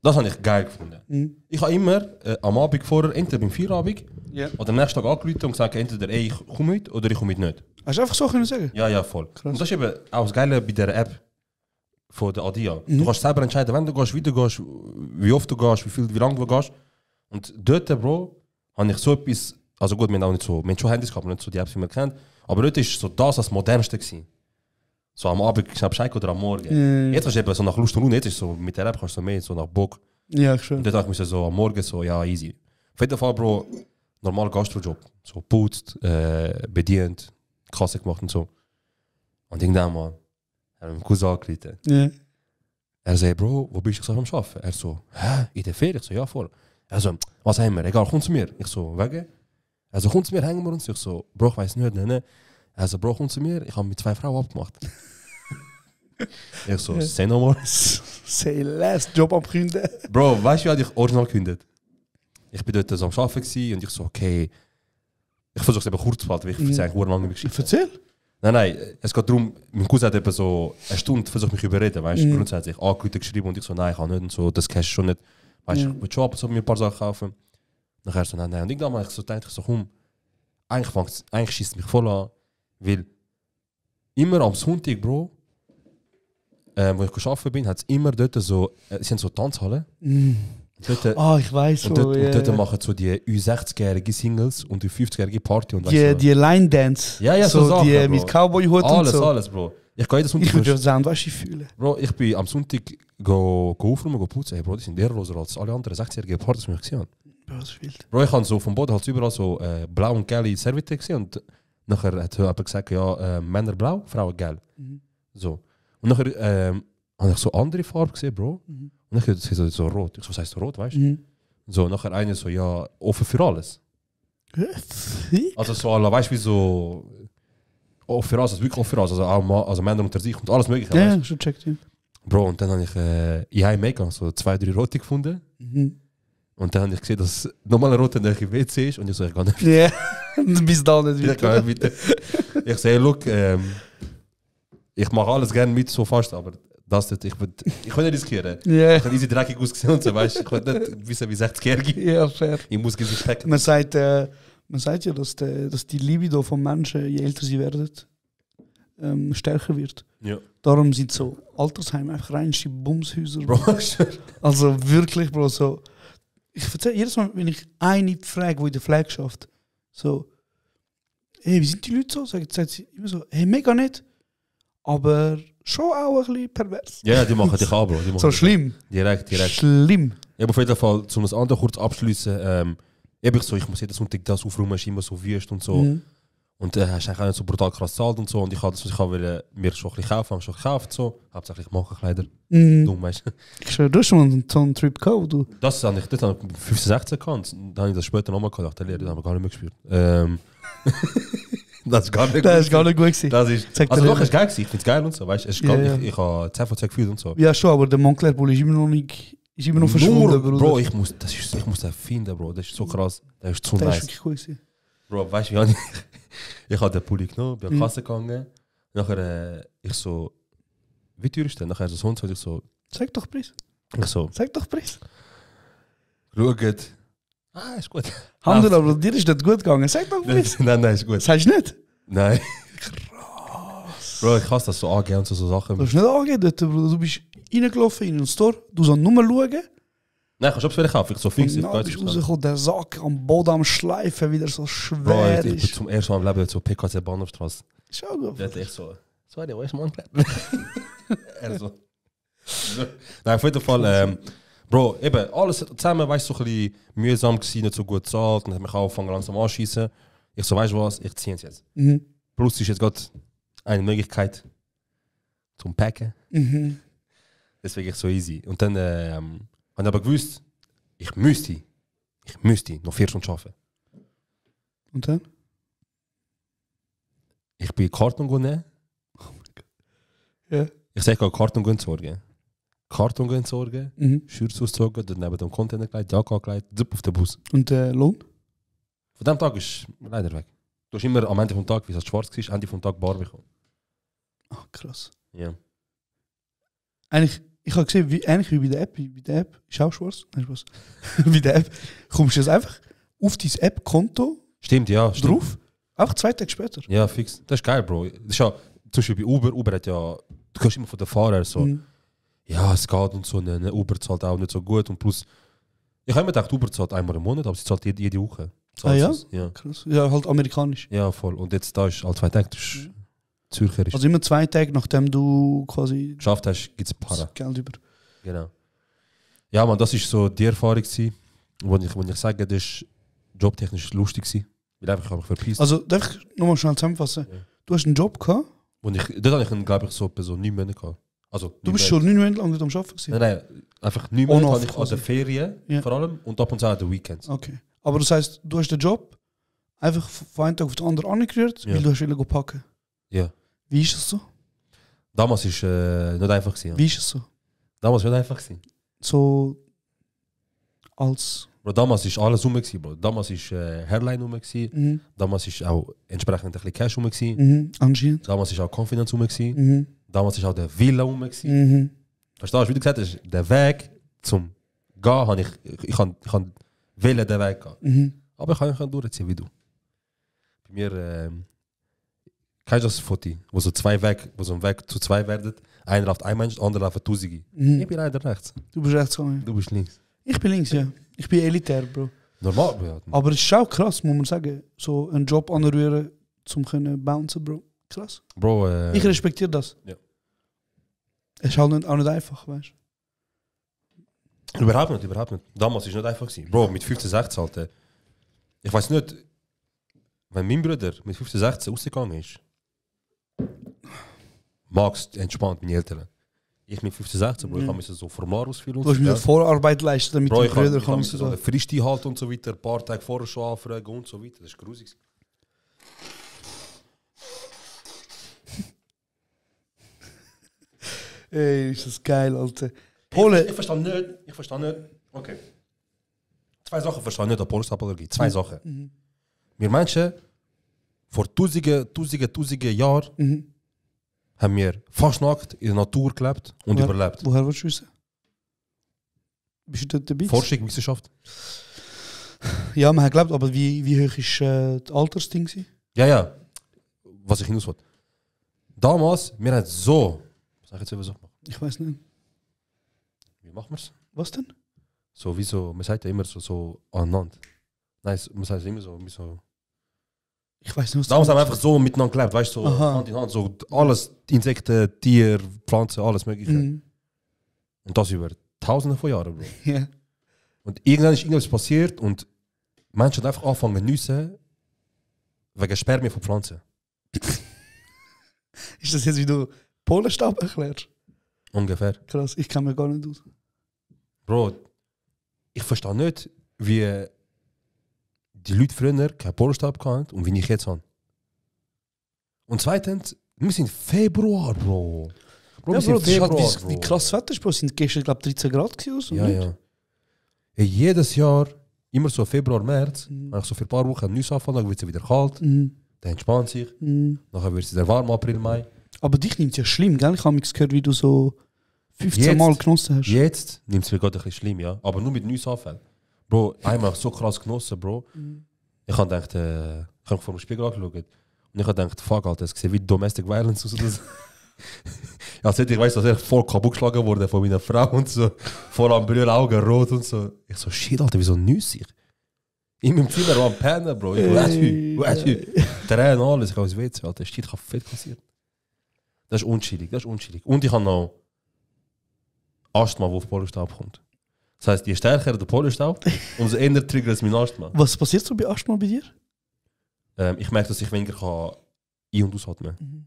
Speaker 2: das habe ich geil gefunden. Ich habe immer am Abend vorher, entweder beim Feierabend
Speaker 1: Ja.
Speaker 2: oder am nächsten Tag angerufen und gesagt, entweder ey, ich komme mit oder ich komme mit nicht.
Speaker 1: Hast du einfach so können sagen?
Speaker 2: Ja, voll.
Speaker 1: Krass.
Speaker 2: Und das ist eben auch das Geile bei der App von der Adia. Du kannst selber entscheiden, wenn du gehst, wie du gehst, wie oft du gehst, wie lange du gehst. Und dort, Bro, habe ich so etwas, also gut, wir haben auch nicht so, wir haben schon Handys gehabt, nicht so die Apps, wie man kennt, aber dort ist so das Modernste gewesen. So am Abend schnell Bescheid oder am Morgen. Jetzt hast du eben so nach Lust und Laune, jetzt ist so, mit der App kannst du so mehr so nach Bock.
Speaker 1: Ja, schon.
Speaker 2: Und dort habe ich mir so am Morgen so, ja, easy. Auf jeden Fall, Bro, normaler Gastrojob. So putzt, bedient, Kasse gemacht und so. Und irgendwann mal, er hat meinen Cousin angerufen.
Speaker 1: Ja.
Speaker 2: Er sagt, Bro, wo bist du am Arbeiten? Er so, hä, in der Ferien? Ich so, ja, voll. Er so, was haben wir? Egal, komm zu mir. Ich so, wegen? Er so, komm zu mir, hängen wir uns. Ich so, Bro, ich weiss nicht, ne? Er so, Bro, komm zu mir, ich habe mit 2 Frauen abgemacht. Ich so, say no more.
Speaker 1: Say less, Job abkünden.
Speaker 2: Bro, weißt du, wie ich original gekündigt? Ich bin dort so am Arbeiten gewesen und ich so, okay, ich versuche es eben kurz zu halten, weil ich erzähle eigentlich lange meine Geschichte.
Speaker 1: Erzähl.
Speaker 2: Nein, es geht darum, mein Cousin hat eben so eine Stunde versucht mich zu überreden, weißt du, grundsätzlich angerufen, geschrieben und ich so, nein, ich kann nicht und so, das kennst du schon nicht, Weißt du,
Speaker 1: Ja.
Speaker 2: ich will schon ab und zu mir ein paar Sachen kaufen. Nachher so, nein. Und ich damals so dachte ich so, eigentlich schießt mich voll an, weil immer am Sonntag, Bro, wo ich gearbeitet bin, hat es immer dort so, es sind so Tanzhallen. Dort,
Speaker 1: Ich weiß
Speaker 2: und dort machen so die Ü60-jährige Singles und die 50-jährige Party und weißt du,
Speaker 1: Die Line-Dance.
Speaker 2: Ja, so Sachen,
Speaker 1: die
Speaker 2: Bro.
Speaker 1: mit Cowboy-Hut und
Speaker 2: alles,
Speaker 1: so.
Speaker 2: alles, Bro. Ich gehe jeden
Speaker 1: Ich
Speaker 2: Sonntag.
Speaker 1: würde ja Sandwaschi fühlen.
Speaker 2: Bro, ich bin am Sonntag go aufräumen, go putzen. Hey, Bro, die sind ehrloser als alle anderen 60-jährigen Partys, die ich gesehen habe.
Speaker 1: Bro, das ist wild.
Speaker 2: Bro, ich habe so vom Boden halt überall so blau und gelbe Serviette gesehen und nachher hat er gesagt, ja, Männer blau, Frauen gelb. So. Und nachher habe ich so andere Farben gesehen, Bro. Und nachher so rot. Ich so, was heißt rot, weißt du? So, nachher eine so, ja, offen für alles. Also so, weißt du, wie so offen für alles, also wirklich offen für alles. Also, auch also Männer unter sich und alles mögliche.
Speaker 1: Ja,
Speaker 2: weißt
Speaker 1: schon checkt, ja.
Speaker 2: du? Bro, und dann habe ich in einem Mega so 2, 3 rote gefunden. Und dann habe ich gesehen, dass nochmal ein roter in der WC ist. Und ich so, ich kann nicht.
Speaker 1: Ja, bis da nicht
Speaker 2: Ich kann nicht bitte. Ich sehe, look, ich mache alles gerne mit, so fast, aber das nicht, ich will nicht riskieren.
Speaker 1: Ja.
Speaker 2: Ich habe easy dreckig ausgesehen und so, weißt du, ich will nicht wissen, wie 60-Jährige.
Speaker 1: Ja, fair.
Speaker 2: Ich muss sich checken.
Speaker 1: Man sagt ja, dass die Libido von Menschen, je älter sie werden, stärker wird.
Speaker 2: Ja.
Speaker 1: Darum sind so Altersheime einfach reinste Bumshäuser.
Speaker 2: Bro,
Speaker 1: Also wirklich, Bro, so. Ich erzähle jedes Mal, wenn ich eine frage, die in der Pflege schafft, so, hey, wie sind die Leute so? Sagt sie immer so, hey, mega nett, aber schon auch ein bisschen pervers.
Speaker 2: ja, die machen dich an, Bro. Die machen
Speaker 1: So
Speaker 2: dich
Speaker 1: schlimm.
Speaker 2: an. Direkt.
Speaker 1: Schlimm.
Speaker 2: Ja, aber auf jeden Fall, um das andere kurz abschließen, ich muss jeden Sonntag das aufräumen, ist immer so wüst und so. Und hast eigentlich auch nicht so brutal krass gezahlt und so. Und ich wollte mir schon ein bisschen kaufen, habe schon gekauft, so. Hauptsächlich Markenkleider. Dumm, weißt du.
Speaker 1: Ich schwöre, du hast schon so einen Trip gehabt, wo du.
Speaker 2: Das habe ich 15, 16 gehabt. Dann habe ich das später nochmal gehabt. Der Lehrer, das haben wir gar nicht mehr gespürt. Das ist gar nicht
Speaker 1: Das ist gar nicht gut gewesen.
Speaker 2: Das ist,
Speaker 1: Sag
Speaker 2: also
Speaker 1: dir
Speaker 2: doch, es
Speaker 1: ehrlich.
Speaker 2: ist geil gewesen. Ich finde es geil und so, weißt du. Ich habe 10 von 10 gefühlt und so.
Speaker 1: Ja, schon, aber der Montclair-Bull ist immer noch nicht. Ist immer noch verschwunden,
Speaker 2: Bro,
Speaker 1: Bruder.
Speaker 2: ich muss den finden, Bro. Das ist so krass. Das ist so
Speaker 1: Der ist
Speaker 2: nice.
Speaker 1: wirklich gut gewesen.
Speaker 2: Bro, weißt du, ich habe den Pulli genommen, bin an die Kasse gegangen. Nachher, ich so, wie teuer ist der? Nachher so und so, ich so,
Speaker 1: Sag doch Preis.
Speaker 2: ich so,
Speaker 1: Sag doch Preis.
Speaker 2: schaut. Ist gut.
Speaker 1: Handel, aber dir ist nicht gut gegangen. Sag doch Preis.
Speaker 2: Nein, ist gut.
Speaker 1: Sagst du nicht?
Speaker 2: Nein. Krass. Bro, ich hasse das so angehen und so Sachen.
Speaker 1: Du hast nicht angehen dort, Bruder. Du bist reingelaufen in den Store, du sollst nur schauen.
Speaker 2: Nein, kannst du etwas kaufen? Ich so fix.
Speaker 1: Und dann bist du rausgekommen, der Sack am Boden am Schleifen, wieder so
Speaker 2: Bro,
Speaker 1: schwer
Speaker 2: ich bin
Speaker 1: ist.
Speaker 2: zum ersten Mal im Leben so PKC Bahnhofstrasse.
Speaker 1: Schau gut.
Speaker 2: Der hat echt so, sorry, wo ist mein Kleid? Er so. Nein, auf jeden Fall, Bro, eben, alles zusammen, weißt du, so ein bisschen mühsam gewesen, nicht so gut gezahlt, und hat mich auch angefangen langsam anschießen. Ich so, weißt du was, ich ziehe es jetzt. Plus ist jetzt gerade eine Möglichkeit zum Packen. Deswegen so easy. Und dann habe ich aber gewusst, ich müsste noch 4 Stunden arbeiten.
Speaker 1: Und dann?
Speaker 2: Ich bin Karton nehmen.
Speaker 1: Ja.
Speaker 2: Ich sage auch Karton entsorgen. Karton entsorgen, Schürze ausgezogen, dann neben dem Container gelegt, Jacke angelegt, zup auf den Bus.
Speaker 1: Und der Lohn?
Speaker 2: Von diesem Tag ist leider weg. Du hast immer am Ende vom Tag, wie es schwarz war, Ende vom Tag bar bekommen.
Speaker 1: Ach, krass.
Speaker 2: Ja.
Speaker 1: Eigentlich, ich habe gesehen, ähnlich wie bei der App. Bei der App ist auch schwarz. Nein, Spaß. Bei der App kommst du jetzt einfach auf dein App-Konto
Speaker 2: Stimmt, ja. Stimmt.
Speaker 1: drauf. Einfach 2 Tage später.
Speaker 2: Ja, fix. Das ist geil, Bro. Das ist ja, zum Beispiel bei Uber. Uber hat ja, du kannst immer von den Fahrern so, ja, es geht und so, eine Uber zahlt auch nicht so gut. Und plus, ich habe mir gedacht, Uber zahlt einmal im Monat, aber sie zahlt jede Woche.
Speaker 1: Ah ja?
Speaker 2: Ja?
Speaker 1: Krass. Ja, halt amerikanisch.
Speaker 2: Ja, voll. Und jetzt da ist alle 2 Tage, das ist Zürcherisch.
Speaker 1: Also immer 2 Tage, nachdem du quasi
Speaker 2: geschafft hast, gibt es Para.
Speaker 1: das Geld über.
Speaker 2: Genau. Ja, man, das war so die Erfahrung, wo ich sage, das war jobtechnisch lustig war. Weil einfach ich habe mich verpisst.
Speaker 1: Also, darf ich nochmal schnell zusammenfassen? Ja. Du hast einen Job gehabt.
Speaker 2: Dort hatte ich, glaube ich, so 9 Monate gehabt. Also,
Speaker 1: du bist schon 9 Monate lang nicht am Arbeiten gewesen?
Speaker 2: Nein, einfach 9 Monate hatte ich
Speaker 1: quasi.
Speaker 2: an den Ferien vor allem und ab und zu an den Weekends.
Speaker 1: Okay. Aber das heisst, du hast den Job einfach von einem Tag auf den anderen angerührt, weil du hast ihn packen.
Speaker 2: Ja.
Speaker 1: Wie ist es so?
Speaker 2: Damals war es nicht einfach. Ja.
Speaker 1: Wie ist es so?
Speaker 2: Damals war es nicht einfach.
Speaker 1: So als...
Speaker 2: Bro, damals war alles rum. Bro. Damals war Hairline rum. Damals war auch entsprechend ein bisschen Cash rum.
Speaker 1: Anscheinend.
Speaker 2: Damals war auch Confidence rum. Damals war auch der Villa rum. Verstehst du, wie du gesagt hast, der Weg zum habe ich kann wählen den Weg gehen. Aber ich kann durchziehen wie du. Bei mir, kennst du das Foto, wo so ein Weg zu zwei werden? Einer läuft ein Mensch, der andere läuft Tausende. Ich bin leider rechts.
Speaker 1: Du bist rechts gegangen.
Speaker 2: Du bist links.
Speaker 1: Ich bin links, ja. Ich bin elitär, Bro.
Speaker 2: Normal, Bro.
Speaker 1: Aber es ist auch krass, muss man sagen. So einen Job anrühren, zum können bouncen, Bro. Krass.
Speaker 2: Bro,
Speaker 1: Ich respektiere das.
Speaker 2: Ja.
Speaker 1: Es ist halt auch nicht einfach, weißt du?
Speaker 2: Überhaupt nicht. Damals war es nicht einfach gewesen. Bro, mit 15, 16 Alter. Ich weiß nicht, wenn mein Bruder mit 15, 16 rausgegangen ist, magst entspannt meine Eltern. Ich mit 15, 16, Bro, ich habe so Formular ausfüllen.
Speaker 1: Du hast mir Vorarbeit leisten, damit
Speaker 2: Bro,
Speaker 1: die
Speaker 2: ich
Speaker 1: Brüder
Speaker 2: kann
Speaker 1: kommen.
Speaker 2: so eine Frist halten und so weiter, ein paar Tage vorher schon anfragen und so weiter. Das ist grusig.
Speaker 1: Ey, ist das geil, Alter. Polen.
Speaker 2: Ich verstehe nicht. Okay. Zwei Sachen verstehe ich nicht an Polystaballergie. Zwei Sachen. Wir Menschen, vor tausende Jahren, haben wir fast nackt in der Natur gelebt und überlebt.
Speaker 1: Woher willst du wissen? Bist du dort dabei?
Speaker 2: Forschung, Wissenschaft.
Speaker 1: Ja, man hat geglaubt, aber wie hoch ist das Altersding?
Speaker 2: Ja. Was ich hinaus wollte. Damals, wir haben so... Sag jetzt über so.
Speaker 1: Ich weiß nicht.
Speaker 2: Wie machen wir es?
Speaker 1: Was denn?
Speaker 2: So wie so, man sagt ja immer so aneinander. Nein, man sagt immer so.
Speaker 1: Ich weiß nicht, was
Speaker 2: Damals haben wir einfach so miteinander gelebt, weißt du, so
Speaker 1: Aha.
Speaker 2: Hand in Hand, so alles, Insekten, Tier, Pflanzen, alles mögliche.
Speaker 1: Mhm.
Speaker 2: Und das über tausende von Jahren, Bro.
Speaker 1: Ja.
Speaker 2: Und irgendwann ist irgendwas passiert und Menschen haben einfach angefangen zu nüssen wegen Spermien von Pflanzen.
Speaker 1: Ist das jetzt, wie du Polenstab erklärst?
Speaker 2: Ungefähr.
Speaker 1: Krass, ich kann mir gar nicht aus.
Speaker 2: Bro, ich verstehe nicht, wie die Leute früher keinen Polenstab hatten und wie ich jetzt habe. Und zweitens, wir sind Februar, Bro. Bro,
Speaker 1: Ja,
Speaker 2: wir
Speaker 1: Bro,
Speaker 2: sind
Speaker 1: das ist halt,
Speaker 2: Februar,
Speaker 1: wie krass das Wetter ist, Bro. Es sind gestern, glaube ich, 13 Grad gewesen.
Speaker 2: Ja, ja. Hey, jedes Jahr, immer so Februar, März, nach so für ein paar Wochen Neues anfangen, dann wird es wieder kalt, dann entspannt sich, nachher wird es wieder warm, April, Mai.
Speaker 1: Aber dich nimmt es ja schlimm, gell? Ich habe mich gehört, wie du so 15
Speaker 2: Jetzt-
Speaker 1: Mal genossen hast.
Speaker 2: Jetzt nimmt es mir gerade ein bisschen schlimm, ja. Aber nur mit Neues anfangen. Bro, einmal so krass genossen, Bro. Ich habe gedacht, ich habe vor dem Spiegel angeschaut und ich habe gedacht, fuck, Alter, es sieht wie Domestic Violence aus. Oder so. Ja, ich weiss, dass ich voll kaputt geschlagen wurde von meiner Frau und so. Voll am Brühen, Augen rot und so. Ich so, shit, Alter, wieso nüsse ich? In meinem Zimmer war am Pennen, Bro. Ich weiß wie. Tränen, alles. Ich habe das WC, Alter. Shit, ich habe fett kassiert. Das ist unschillig. Und ich habe noch Asthma, der auf Pollenstaub kommt. Das heisst, je stärker der Pollenstaub, umso eher triggert es mein Asthma.
Speaker 1: Was passiert so bei Asthma bei dir?
Speaker 2: Ich merke, dass ich weniger kann ein- und ausatmen kann.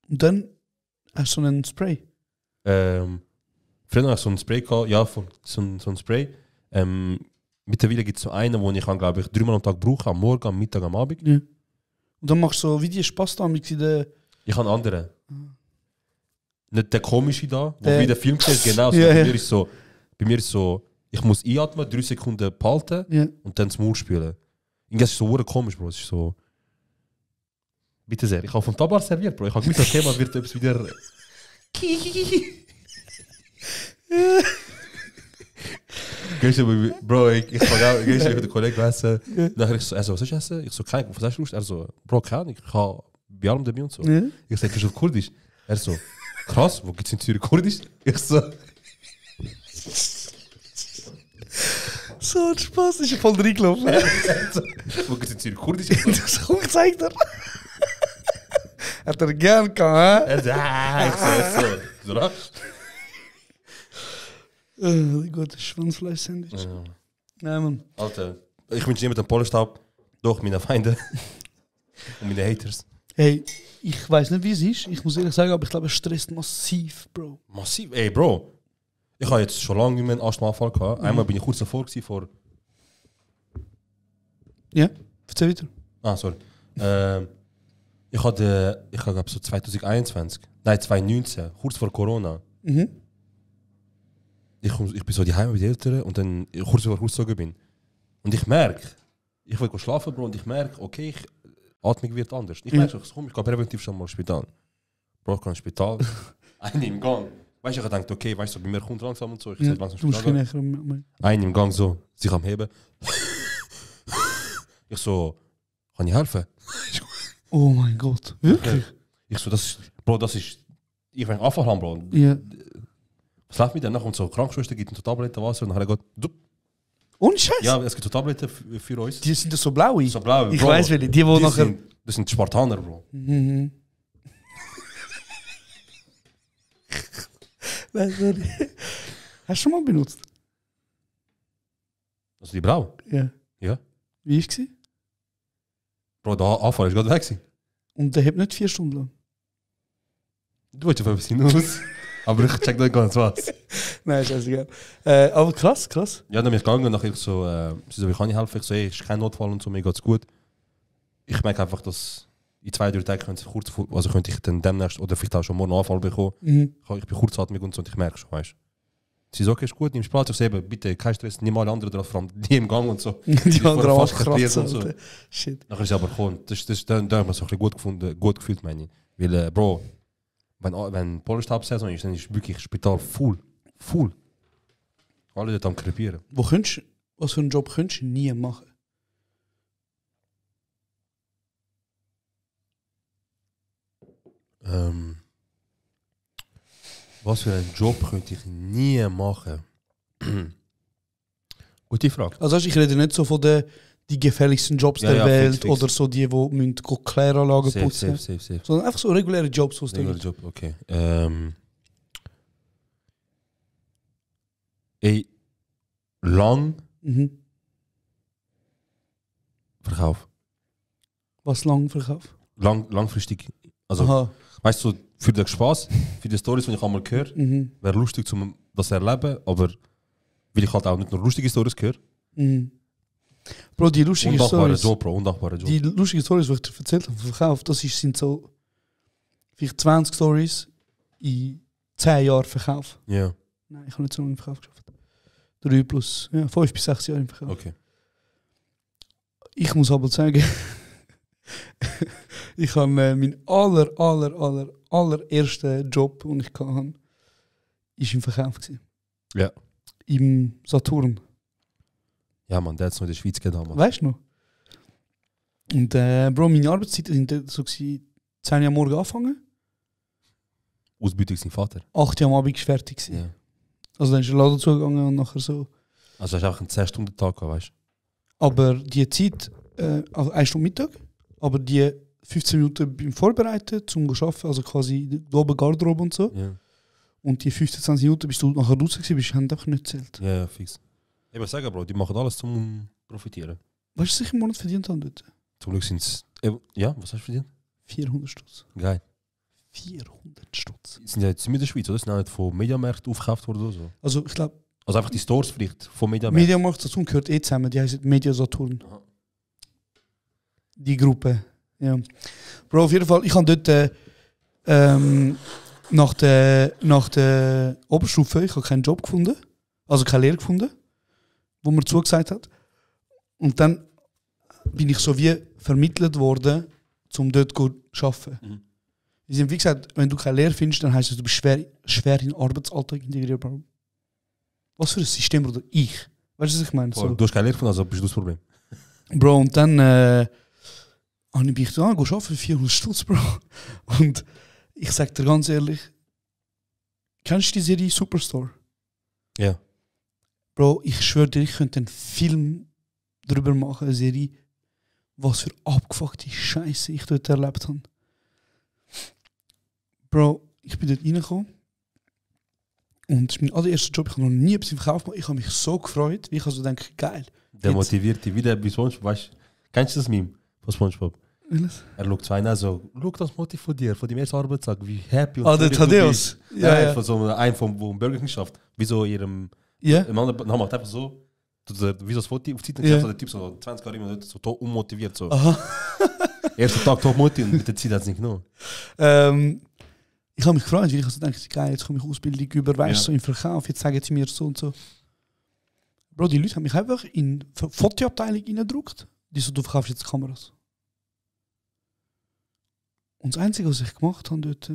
Speaker 1: Und dann hast du so einen Spray.
Speaker 2: Früher hatte ich so ein Spray, gehabt, ja, so ein Spray. Mittlerweile gibt es so einen, den ich, glaube ich, 3 Mal am Tag brauche, am Morgen, am Mittag, am Abend.
Speaker 1: Ja. Und dann machst du so, wie die Spasta mit der.
Speaker 2: Ich habe einen anderen. Nicht der komische da, wo
Speaker 1: Der-
Speaker 2: wie der Film sieht, genau so.
Speaker 1: Ja,
Speaker 2: Bei
Speaker 1: ja.
Speaker 2: mir ist so, ich muss einatmen, 3 Sekunden behalten
Speaker 1: Ja.
Speaker 2: und dann das Maul spülen. Das ist so verdammt komisch, Bro. Es ist so... Bitte sehr, ich habe vom Tabar serviert, Bro. Ich habe gewusst, das Thema wird etwas wieder... Bro, ich frage auch, gehst du mit dem Kollegen essen? Nachher ich so, was soll ich essen? Ich so, kein, was hast du Lust? Er so, Bro, keine Ahnung, ich habe bei allem dabei und so.
Speaker 1: Ja.
Speaker 2: Ich sag, kannst du Kurdisch? Er so, krass, wo gibt's in Zürich Kurdisch? Ich so,
Speaker 1: So ein Spaß, ist ja voll reingelaufen.
Speaker 2: wo gibt's in Zürich Kurdisch? Ich so,
Speaker 1: Das habe ich gezeigt. Hat er gern gehabt, hä?
Speaker 2: er so, ich so, oder?
Speaker 1: Gutes Schwanzfleisch-Sandwich.
Speaker 2: Ja.
Speaker 1: Nein, Mann.
Speaker 2: Alter, ich wünsche niemandem Pollenstaub, doch meine Feinde und meine Haters.
Speaker 1: Hey, ich weiß nicht, wie es ist. Ich muss ehrlich sagen, aber ich glaube, es stresst massiv, Bro.
Speaker 2: Massiv, ey Bro. Ich habe jetzt schon lange meinen Asthmaanfall gehabt. Einmal bin ich kurz davor gewesen, vor...
Speaker 1: Ja, erzähl weiter.
Speaker 2: Ah, sorry. Ich glaube so 2021, nein 2019, kurz vor Corona. Ich bin so die Heim mit den Eltern und dann kurz bevor ich ausgezogen bin. Und ich merke, ich will schlafen, Bro, und ich merke, okay, Atmung wird anders. Ich merke schon, komm, ich gehe präventiv schon mal ins Spital. Bro, ich gehe ins Spital, einen im Gang. Weißt du, ich dachte, okay, weißt du, bei mir kommt langsam und so. Ich sag langsam
Speaker 1: Du musst
Speaker 2: schlagen.
Speaker 1: näher.
Speaker 2: Einen im Gang so, sich am Heben. Ich so, kann ich helfen?
Speaker 1: Oh mein Gott, wirklich?
Speaker 2: Ich so, Bro, das ist. Ich will Anfall haben, Bro.
Speaker 1: Ja.
Speaker 2: Was läuft mit dir? Nachher kommt so Krankenschwester, gibt eine Tabletten Wasser und dann hat er gesagt,
Speaker 1: Ohne Scheiß?
Speaker 2: ja, es gibt so Tabletten für uns.
Speaker 1: Die sind so blaue.
Speaker 2: So blau.
Speaker 1: Ich
Speaker 2: Bro,
Speaker 1: weiß welche, die nachher.
Speaker 2: Das sind Spartaner, Bro.
Speaker 1: Mhm. Weißt du, hast du schon mal benutzt?
Speaker 2: Also die blau?
Speaker 1: Ja.
Speaker 2: Ja.
Speaker 1: Wie war es?
Speaker 2: Bro, der Anfall ist gerade weg gewesen.
Speaker 1: Und der hat nicht 4 Stunden lang.
Speaker 2: Du willst auf ein bisschen aus. Aber ich check nicht ganz was.
Speaker 1: Nein, scheißegal. Aber krass.
Speaker 2: Ja, dann bin ich gegangen und nachher so, sie so, wie kann ich helfen? Ich so, ey, ist kein Notfall und so, mir geht's gut. Ich merke einfach, dass in 2-3 Tagen könnte ich dann demnächst oder vielleicht auch schon morgen einen Anfall bekommen.
Speaker 1: Mhm.
Speaker 2: Ich bin kurzatmig und so und ich merke schon, weißt du. Sie so, okay, ist gut, nimmst Platz. Ich sage, bitte, kein Stress, nimm alle anderen drauf, vor allem die im Gang und so.
Speaker 1: Die anderen
Speaker 2: fast
Speaker 1: auch
Speaker 2: kapriert
Speaker 1: kratzen.
Speaker 2: und so.
Speaker 1: Shit.
Speaker 2: Nachher ist es aber gekommen. Dann haben wir es so ein bisschen gut gefühlt, meine ich. Weil, Bro, wenn Polenstabsaison ist, dann ist wirklich Spital full. Alle dort am krepieren.
Speaker 1: Was für einen Job könntest du nie machen?
Speaker 2: Was für einen Job könnte ich nie machen? Gute Frage.
Speaker 1: Also ich rede nicht so von die gefährlichsten Jobs
Speaker 2: Ja,
Speaker 1: der
Speaker 2: ja,
Speaker 1: Welt
Speaker 2: fix.
Speaker 1: oder so die müssen Kläranlagen putzen.
Speaker 2: Safe.
Speaker 1: Sondern einfach so reguläre Jobs, was
Speaker 2: Regular
Speaker 1: du
Speaker 2: Job, okay. Ey, lang
Speaker 1: Mhm.
Speaker 2: Verkauf.
Speaker 1: Was lang Verkauf?
Speaker 2: Langfristig. Also,
Speaker 1: Aha.
Speaker 2: weißt du, für den Spaß, für die Storys, die ich einmal höre,
Speaker 1: Mhm.
Speaker 2: wäre lustig, um das zu erleben, aber weil ich halt auch nicht nur lustige Storys höre.
Speaker 1: Mhm. Bro, die lustigen
Speaker 2: Undankbare
Speaker 1: Stories.
Speaker 2: Job, Bro, undankbare Job.
Speaker 1: Die lustigen Stories, die ich dir erzählt habe, vom Verkauf, sind so vielleicht 20 Stories in 10 Jahren Verkauf.
Speaker 2: Ja,
Speaker 1: Nein, ich habe nicht so lange im Verkauf geschafft. 3 plus, ja, 5 bis 6 Jahre im Verkauf.
Speaker 2: okay.
Speaker 1: Ich muss aber sagen, ich habe meinen allerersten Job, den ich hatte, ist im Verkauf gewesen.
Speaker 2: Ja.
Speaker 1: Im Saturn.
Speaker 2: Ja, man, der hat es noch in der Schweiz getan.
Speaker 1: Weißt du noch? Und Bro, meine Arbeitszeiten sind dort so gewesen, 10 Uhr am Morgen angefangen,
Speaker 2: Ausbildung sein Vater.
Speaker 1: 8 Uhr am Abend ist fertig gewesen.
Speaker 2: Ja.
Speaker 1: Also dann ist der Laden zugegangen und nachher so.
Speaker 2: Also hast du auch einen 10-Stunden-Tag gehabt, weißt
Speaker 1: Aber die Zeit, also 1 Stunde Mittag, aber die 15 Minuten beim Vorbereiten zum Arbeiten, also quasi da oben Garderobe und so.
Speaker 2: du? Ja.
Speaker 1: Und die 15, 20 Minuten, bis du nachher raus bist, haben einfach nicht gezählt.
Speaker 2: Ja, fix. Ich will sagen, Bro, die machen alles zum Profitieren.
Speaker 1: Weißt du, was ich im Monat verdient habe dort?
Speaker 2: Zum Glück sind es. Ja, was hast du verdient?
Speaker 1: 400 Stutz.
Speaker 2: Geil.
Speaker 1: 400 Stutz.
Speaker 2: Sind ja jetzt in der Schweiz, oder? Sind auch nicht von Mediamarkt aufgekauft worden oder so?
Speaker 1: Also ich glaube,
Speaker 2: Also einfach die Stores vielleicht von Mediamarkt.
Speaker 1: Mediamarkt Saturn gehört zusammen, die heißt Media Saturn.
Speaker 2: Aha.
Speaker 1: Die Gruppe. Ja. Bro, auf jeden Fall, ich habe dort nach der Oberstufe, ich habe keinen Job gefunden, also keine Lehre gefunden, wo mir zugesagt hat. Und dann bin ich so wie vermittelt worden, um dort zu arbeiten.
Speaker 2: Mhm.
Speaker 1: Sie haben wie gesagt, wenn du keine Lehre findest, dann heisst es, du bist schwer in den Arbeitsalltag integriert. Bro. Was für ein System, oder ich? Weißt du, was ich meine? So.
Speaker 2: Du hast keine Lehre gefunden, also bist du das Problem.
Speaker 1: Bro, und dann bin ich da, geh arbeiten für 400 Stutz, Bro. Und ich sag dir ganz ehrlich, kennst du die Serie Superstore?
Speaker 2: Ja.
Speaker 1: Bro, ich schwöre dir, ich könnte einen Film darüber machen, eine Serie, was für abgefuckte Scheiße ich dort erlebt habe. Bro, ich bin dort reingekommen und es ist mein allererster Job, ich habe noch nie etwas im Verkauf gemacht, ich habe mich so gefreut, wie ich also denke, geil.
Speaker 2: Der
Speaker 1: Jetzt-
Speaker 2: motiviert dich wieder bei SpongeBob, weißt du? Kennst du das Meme von SpongeBob?
Speaker 1: Alles?
Speaker 2: Er schaut zwei an, so, schau das Motiv von dir, von dem ersten Arbeitstag, wie happy und
Speaker 1: Ah, der
Speaker 2: fröhlich du
Speaker 1: Thaddeus.
Speaker 2: bist.
Speaker 1: Ja,
Speaker 2: Nein,
Speaker 1: ja.
Speaker 2: von so einem, wo einen Burger King schafft. Wie so ihrem,
Speaker 1: Ja?
Speaker 2: im anderen, dann macht einfach so, wie so das Foto auf die Zeit,
Speaker 1: Ja.
Speaker 2: so der Typ so 20 Jahre immer so unmotiviert, so.
Speaker 1: Aha.
Speaker 2: Erster Tag top motiviert und mit der Zeit hat es nicht genommen.
Speaker 1: Ich habe mich gefreut, weil ich also dachte, geil, jetzt komme ich Ausbildung über, weißt du,
Speaker 2: Ja.
Speaker 1: so im Verkauf, jetzt sagen sie mir so und so. Bro, die Leute haben mich einfach in die Fotoabteilung reingedrückt. Die so, du verkaufst jetzt Kameras. Und das Einzige, was ich gemacht habe dort,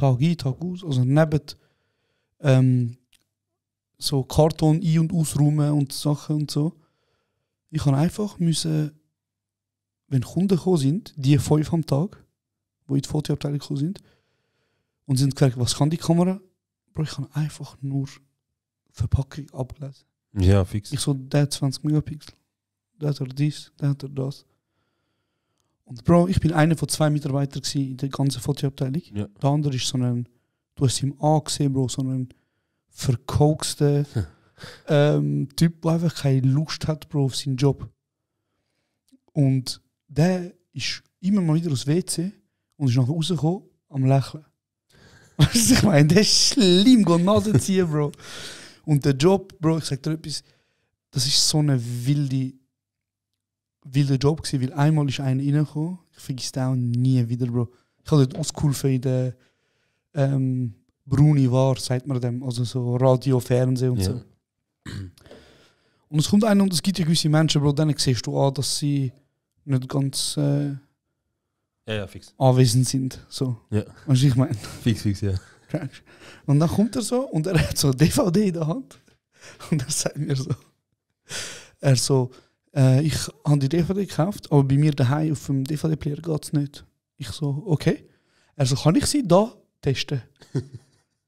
Speaker 1: Tag ein, Tag aus. Also neben so Karton ein- und ausräumen und Sachen und so. Ich kann einfach müssen, wenn Kunden gekommen sind, die 5 am Tag, die in die Fotoabteilung gekommen sind, und sind gefragt, was kann die Kamera? Bro, ich kann einfach nur Verpackung ablesen.
Speaker 2: Ja, fix.
Speaker 1: Ich so, der hat 20 Megapixel. Der hat dies, der hat das. Und Bro, ich bin einer von 2 Mitarbeitern in der ganzen Fotoabteilung.
Speaker 2: Ja.
Speaker 1: Der andere ist so ein, du hast ihm angesehen, Bro, so ein verkokster Typ, der einfach keine Lust hat, Bro, auf seinen Job. Und der ist immer mal wieder aus WC und ist nachher rausgekommen am Lächeln. Weißt du, was ich meine? Der ist schlimm, geht Nase ziehen, Bro. Und der Job, Bro, ich sag dir etwas, das ist so eine wilder Job gewesen, weil einmal ist einer reingekommen, ich vergesse den auch nie wieder, Bro. Ich habe dort ausgeholfen in der Bruni war, sagt man dem, also so Radio, Fernsehen und so. Und es kommt einer und es gibt ja gewisse Menschen, Bro, denen siehst du an, dass sie nicht ganz
Speaker 2: Ja, fix.
Speaker 1: anwesend sind. So.
Speaker 2: Ja.
Speaker 1: Weißt du, was ich meine?
Speaker 2: Fix, ja.
Speaker 1: Und dann kommt er so und er hat so eine DVD in der Hand. Und er sagt mir so, ich habe die DVD gekauft, aber bei mir daheim auf dem DVD-Player geht es nicht. Ich so, okay. Er so, kann ich sie da testen?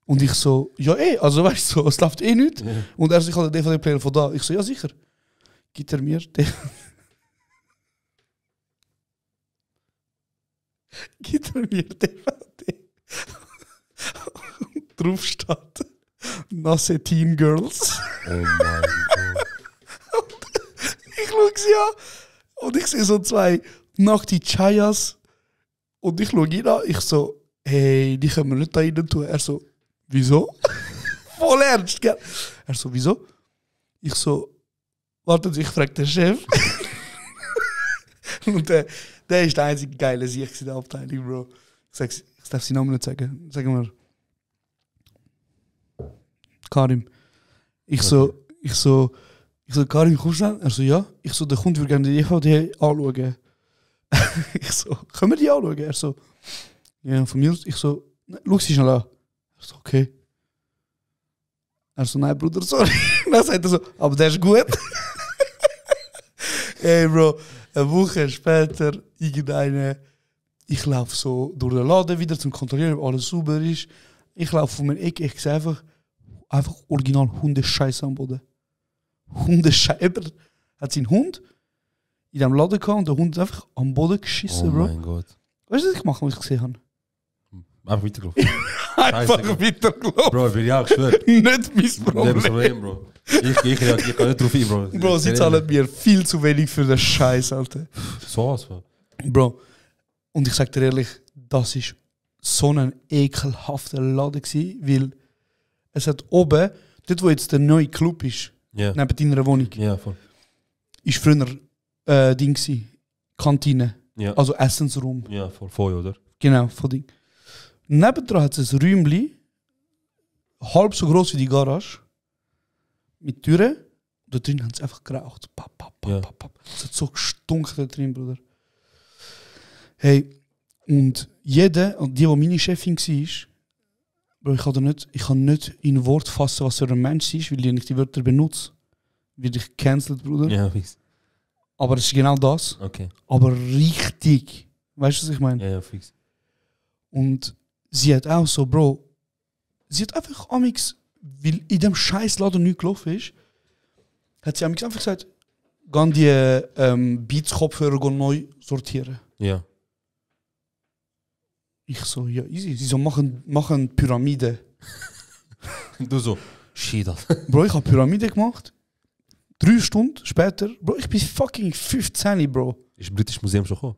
Speaker 1: Und ich so, ja also weißt du, es läuft eh nicht.
Speaker 2: Ja.
Speaker 1: Und er so, ich habe den DVD-Player von da. Ich so, ja sicher. Gibt er mir den? Gibt er mir DVD? Drauf steht Nasse Teen Girls.
Speaker 2: Oh mein Gott.
Speaker 1: Ich schaue sie an und ich sehe so 2 nackte Chayas und ich schaue ihn an. Ich so, hey, die können wir nicht da rein tun. Er so, wieso? Voll ernst, gell? Er so, wieso? Ich so, warten Sie, ich frage den Chef. Und der ist der einzige geile Sieg in der Abteilung, Bro. Ich darf seinen Namen nicht sagen. Sagen wir. Karim. Ich so, Karim, kommst du? Er so, ja. Ich so, der Kunde würde gerne die DVD anschauen. Ich so, können wir die anschauen? Er so, ja, von mir aus. Ich so, schau sie schnell an. Er so, okay. Er so, nein, Bruder, sorry. Dann sagt er so, aber der ist gut. Ey, Bro, eine Woche später, ich laufe so durch den Laden wieder zum Kontrollieren, ob alles sauber ist. Ich laufe von meiner Ecke, ich sehe einfach original Hundescheiße am Boden. Hundescheiße. Jemand hat seinen Hund in diesem Laden gehabt und der Hund ist einfach am Boden geschissen,
Speaker 2: Oh
Speaker 1: Bro.
Speaker 2: mein Gott.
Speaker 1: Weißt du, was ich gemacht habe, was ich gesehen habe?
Speaker 2: Einfach weitergelaufen.
Speaker 1: Einfach weitergelaufen.
Speaker 2: Bro, ich will ja, ich schwöre.
Speaker 1: Nicht mein
Speaker 2: Das
Speaker 1: Problem.
Speaker 2: Problem, Bro. Ich kann nicht drauf ein, Bro.
Speaker 1: Bro, sie zahlen mir viel zu wenig für den Scheiß, Alter.
Speaker 2: So was, Bro.
Speaker 1: Bro, und ich sag dir ehrlich, das ist so ein ekelhafter Laden gewesen, weil es hat oben, dort wo jetzt der neue Club ist,
Speaker 2: Ja.
Speaker 1: neben deiner Wohnung,
Speaker 2: Ja, voll.
Speaker 1: ist früher Ding gewesen, Kantine,
Speaker 2: Ja.
Speaker 1: also Essensraum,
Speaker 2: Ja, voll, oder?
Speaker 1: genau, von Ding. Nebendran hat es ein Räumchen, halb so groß wie die Garage, mit Türen, und da drin haben sie einfach geraucht.
Speaker 2: Ja.
Speaker 1: Es hat so gestunken da drin, Bruder. Hey, und jeder, und die meine Chefin war, Bro, ich kann nicht in Wort fassen, was für ein Mensch sie ist, weil ich nicht die Wörter benutze. Werde ich gecancelt, Bruder.
Speaker 2: Ja, fix.
Speaker 1: Aber es ist genau das.
Speaker 2: Okay.
Speaker 1: Aber richtig. Weißt du, was ich meine?
Speaker 2: Ja, fix.
Speaker 1: Und sie hat auch so, Bro, sie hat einfach amix, weil in dem scheiß Laden nichts gelaufen ist, hat sie amix einfach gesagt, gehen die Beats-Kopfhörer neu sortieren.
Speaker 2: Ja.
Speaker 1: Ich so, ja, easy. Sie so, machen Pyramide.
Speaker 2: Du so, shit.
Speaker 1: Bro, ich habe Pyramide gemacht. 3 Stunden später, Bro, ich bin fucking 15, Bro.
Speaker 2: Ist das Britische Museum schon gekommen?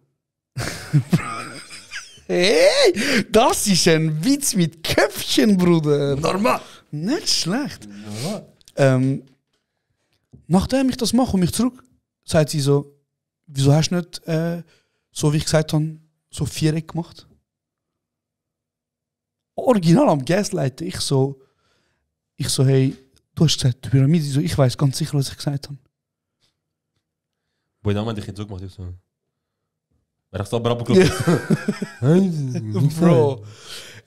Speaker 1: Hey, das ist ein Witz mit Köpfchen, Bruder.
Speaker 2: Normal.
Speaker 1: Nicht schlecht. Nachdem ich das mache und mich zurück, sagt sie so, wieso hast du nicht, so wie ich gesagt habe, so Viereck gemacht? Original am Gaslighten. Ich so, hey, du hast gesagt, die Pyramide, so, ich weiß ganz sicher, was ich gesagt habe.
Speaker 2: Wo ich damals dich so gemacht habe, so. Wer hat es aber abgeklopft?
Speaker 1: Bro,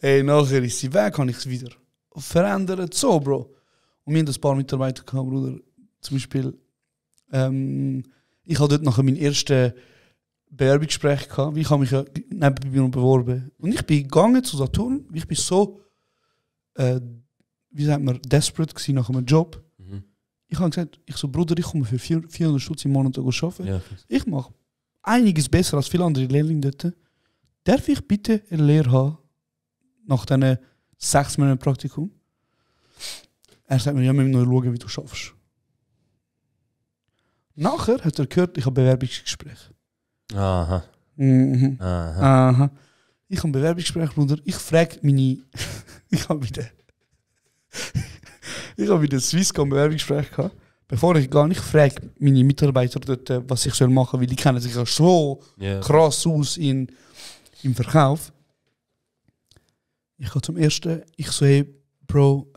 Speaker 1: Ey, nachher ist sie weg, habe ich es wieder verändert. So, Bro. Und wir hatten ein paar Mitarbeiter gehabt, Bruder. Zum Beispiel, ich hatte dort nachher mein erstes Bewerbungsgespräch gehabt. Ich habe mich ja nebenbei noch beworben. Und ich bin gegangen zu Saturn. Ich bin so, wie sagt man, desperate gewesen nach einem Job. Ich habe gesagt, Bruder, ich komme für 400 Stutz im Monat arbeiten.
Speaker 2: Ja,
Speaker 1: ich mache einiges besser als viele andere Lehrlinge dort. Darf ich bitte eine Lehre haben? Nach diesen 6 Monaten Praktikum? Er sagt mir, ja, wir müssen noch schauen, wie du schaffst. Nachher hat er gehört, ich habe Bewerbungsgespräch.
Speaker 2: Aha.
Speaker 1: Mhm.
Speaker 2: Aha.
Speaker 1: Aha. Ich habe ein Bewerbungsgespräch, Bruder. Ich frage meine... ich habe wieder Swisscom Bewerbungsgespräch gehabt. Bevor ich gar nicht frage meine Mitarbeiter dort, was ich machen soll, weil die kennen sich ja so krass aus im Verkauf. Ich gehe zum ersten, ich so, hey, Bro,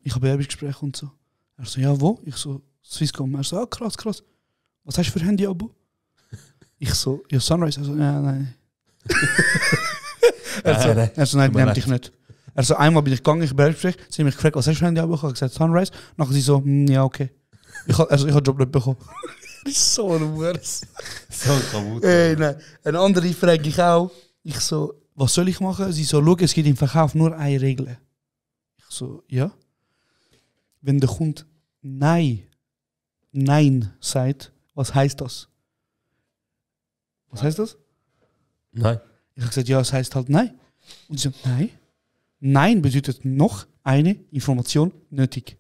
Speaker 1: ich habe Bewerbungsgespräch und so. Er so, ja, wo? Ich so, Swisscom. Er so, ah, krass. Was hast du für Handy-Abo? Ich so, ja, Sunrise. Er so, ja, nein. Er so, nein, nehmt dich nicht. Er so, einmal bin ich gegangen, ich habe Bewerbungsgespräch, sie haben mich gefragt, was hast du für Handy-Abo? Ich habe gesagt, Sunrise. Nachher sie so, ja, okay. Ich habe Job nicht bekommen. Das ist so ein Wurz.
Speaker 2: So kaputt.
Speaker 1: Ey, nein. Eine andere frage ich auch. Ich so, was soll ich machen? Sie so, schau, es gibt im Verkauf nur eine Regel. Ich so, ja. Wenn der Kunde Nein sagt, was heißt das? Was heißt das?
Speaker 2: Nein.
Speaker 1: Ich habe gesagt, ja, es heißt halt Nein. Und sie so, nein. Nein bedeutet noch eine Information nötig.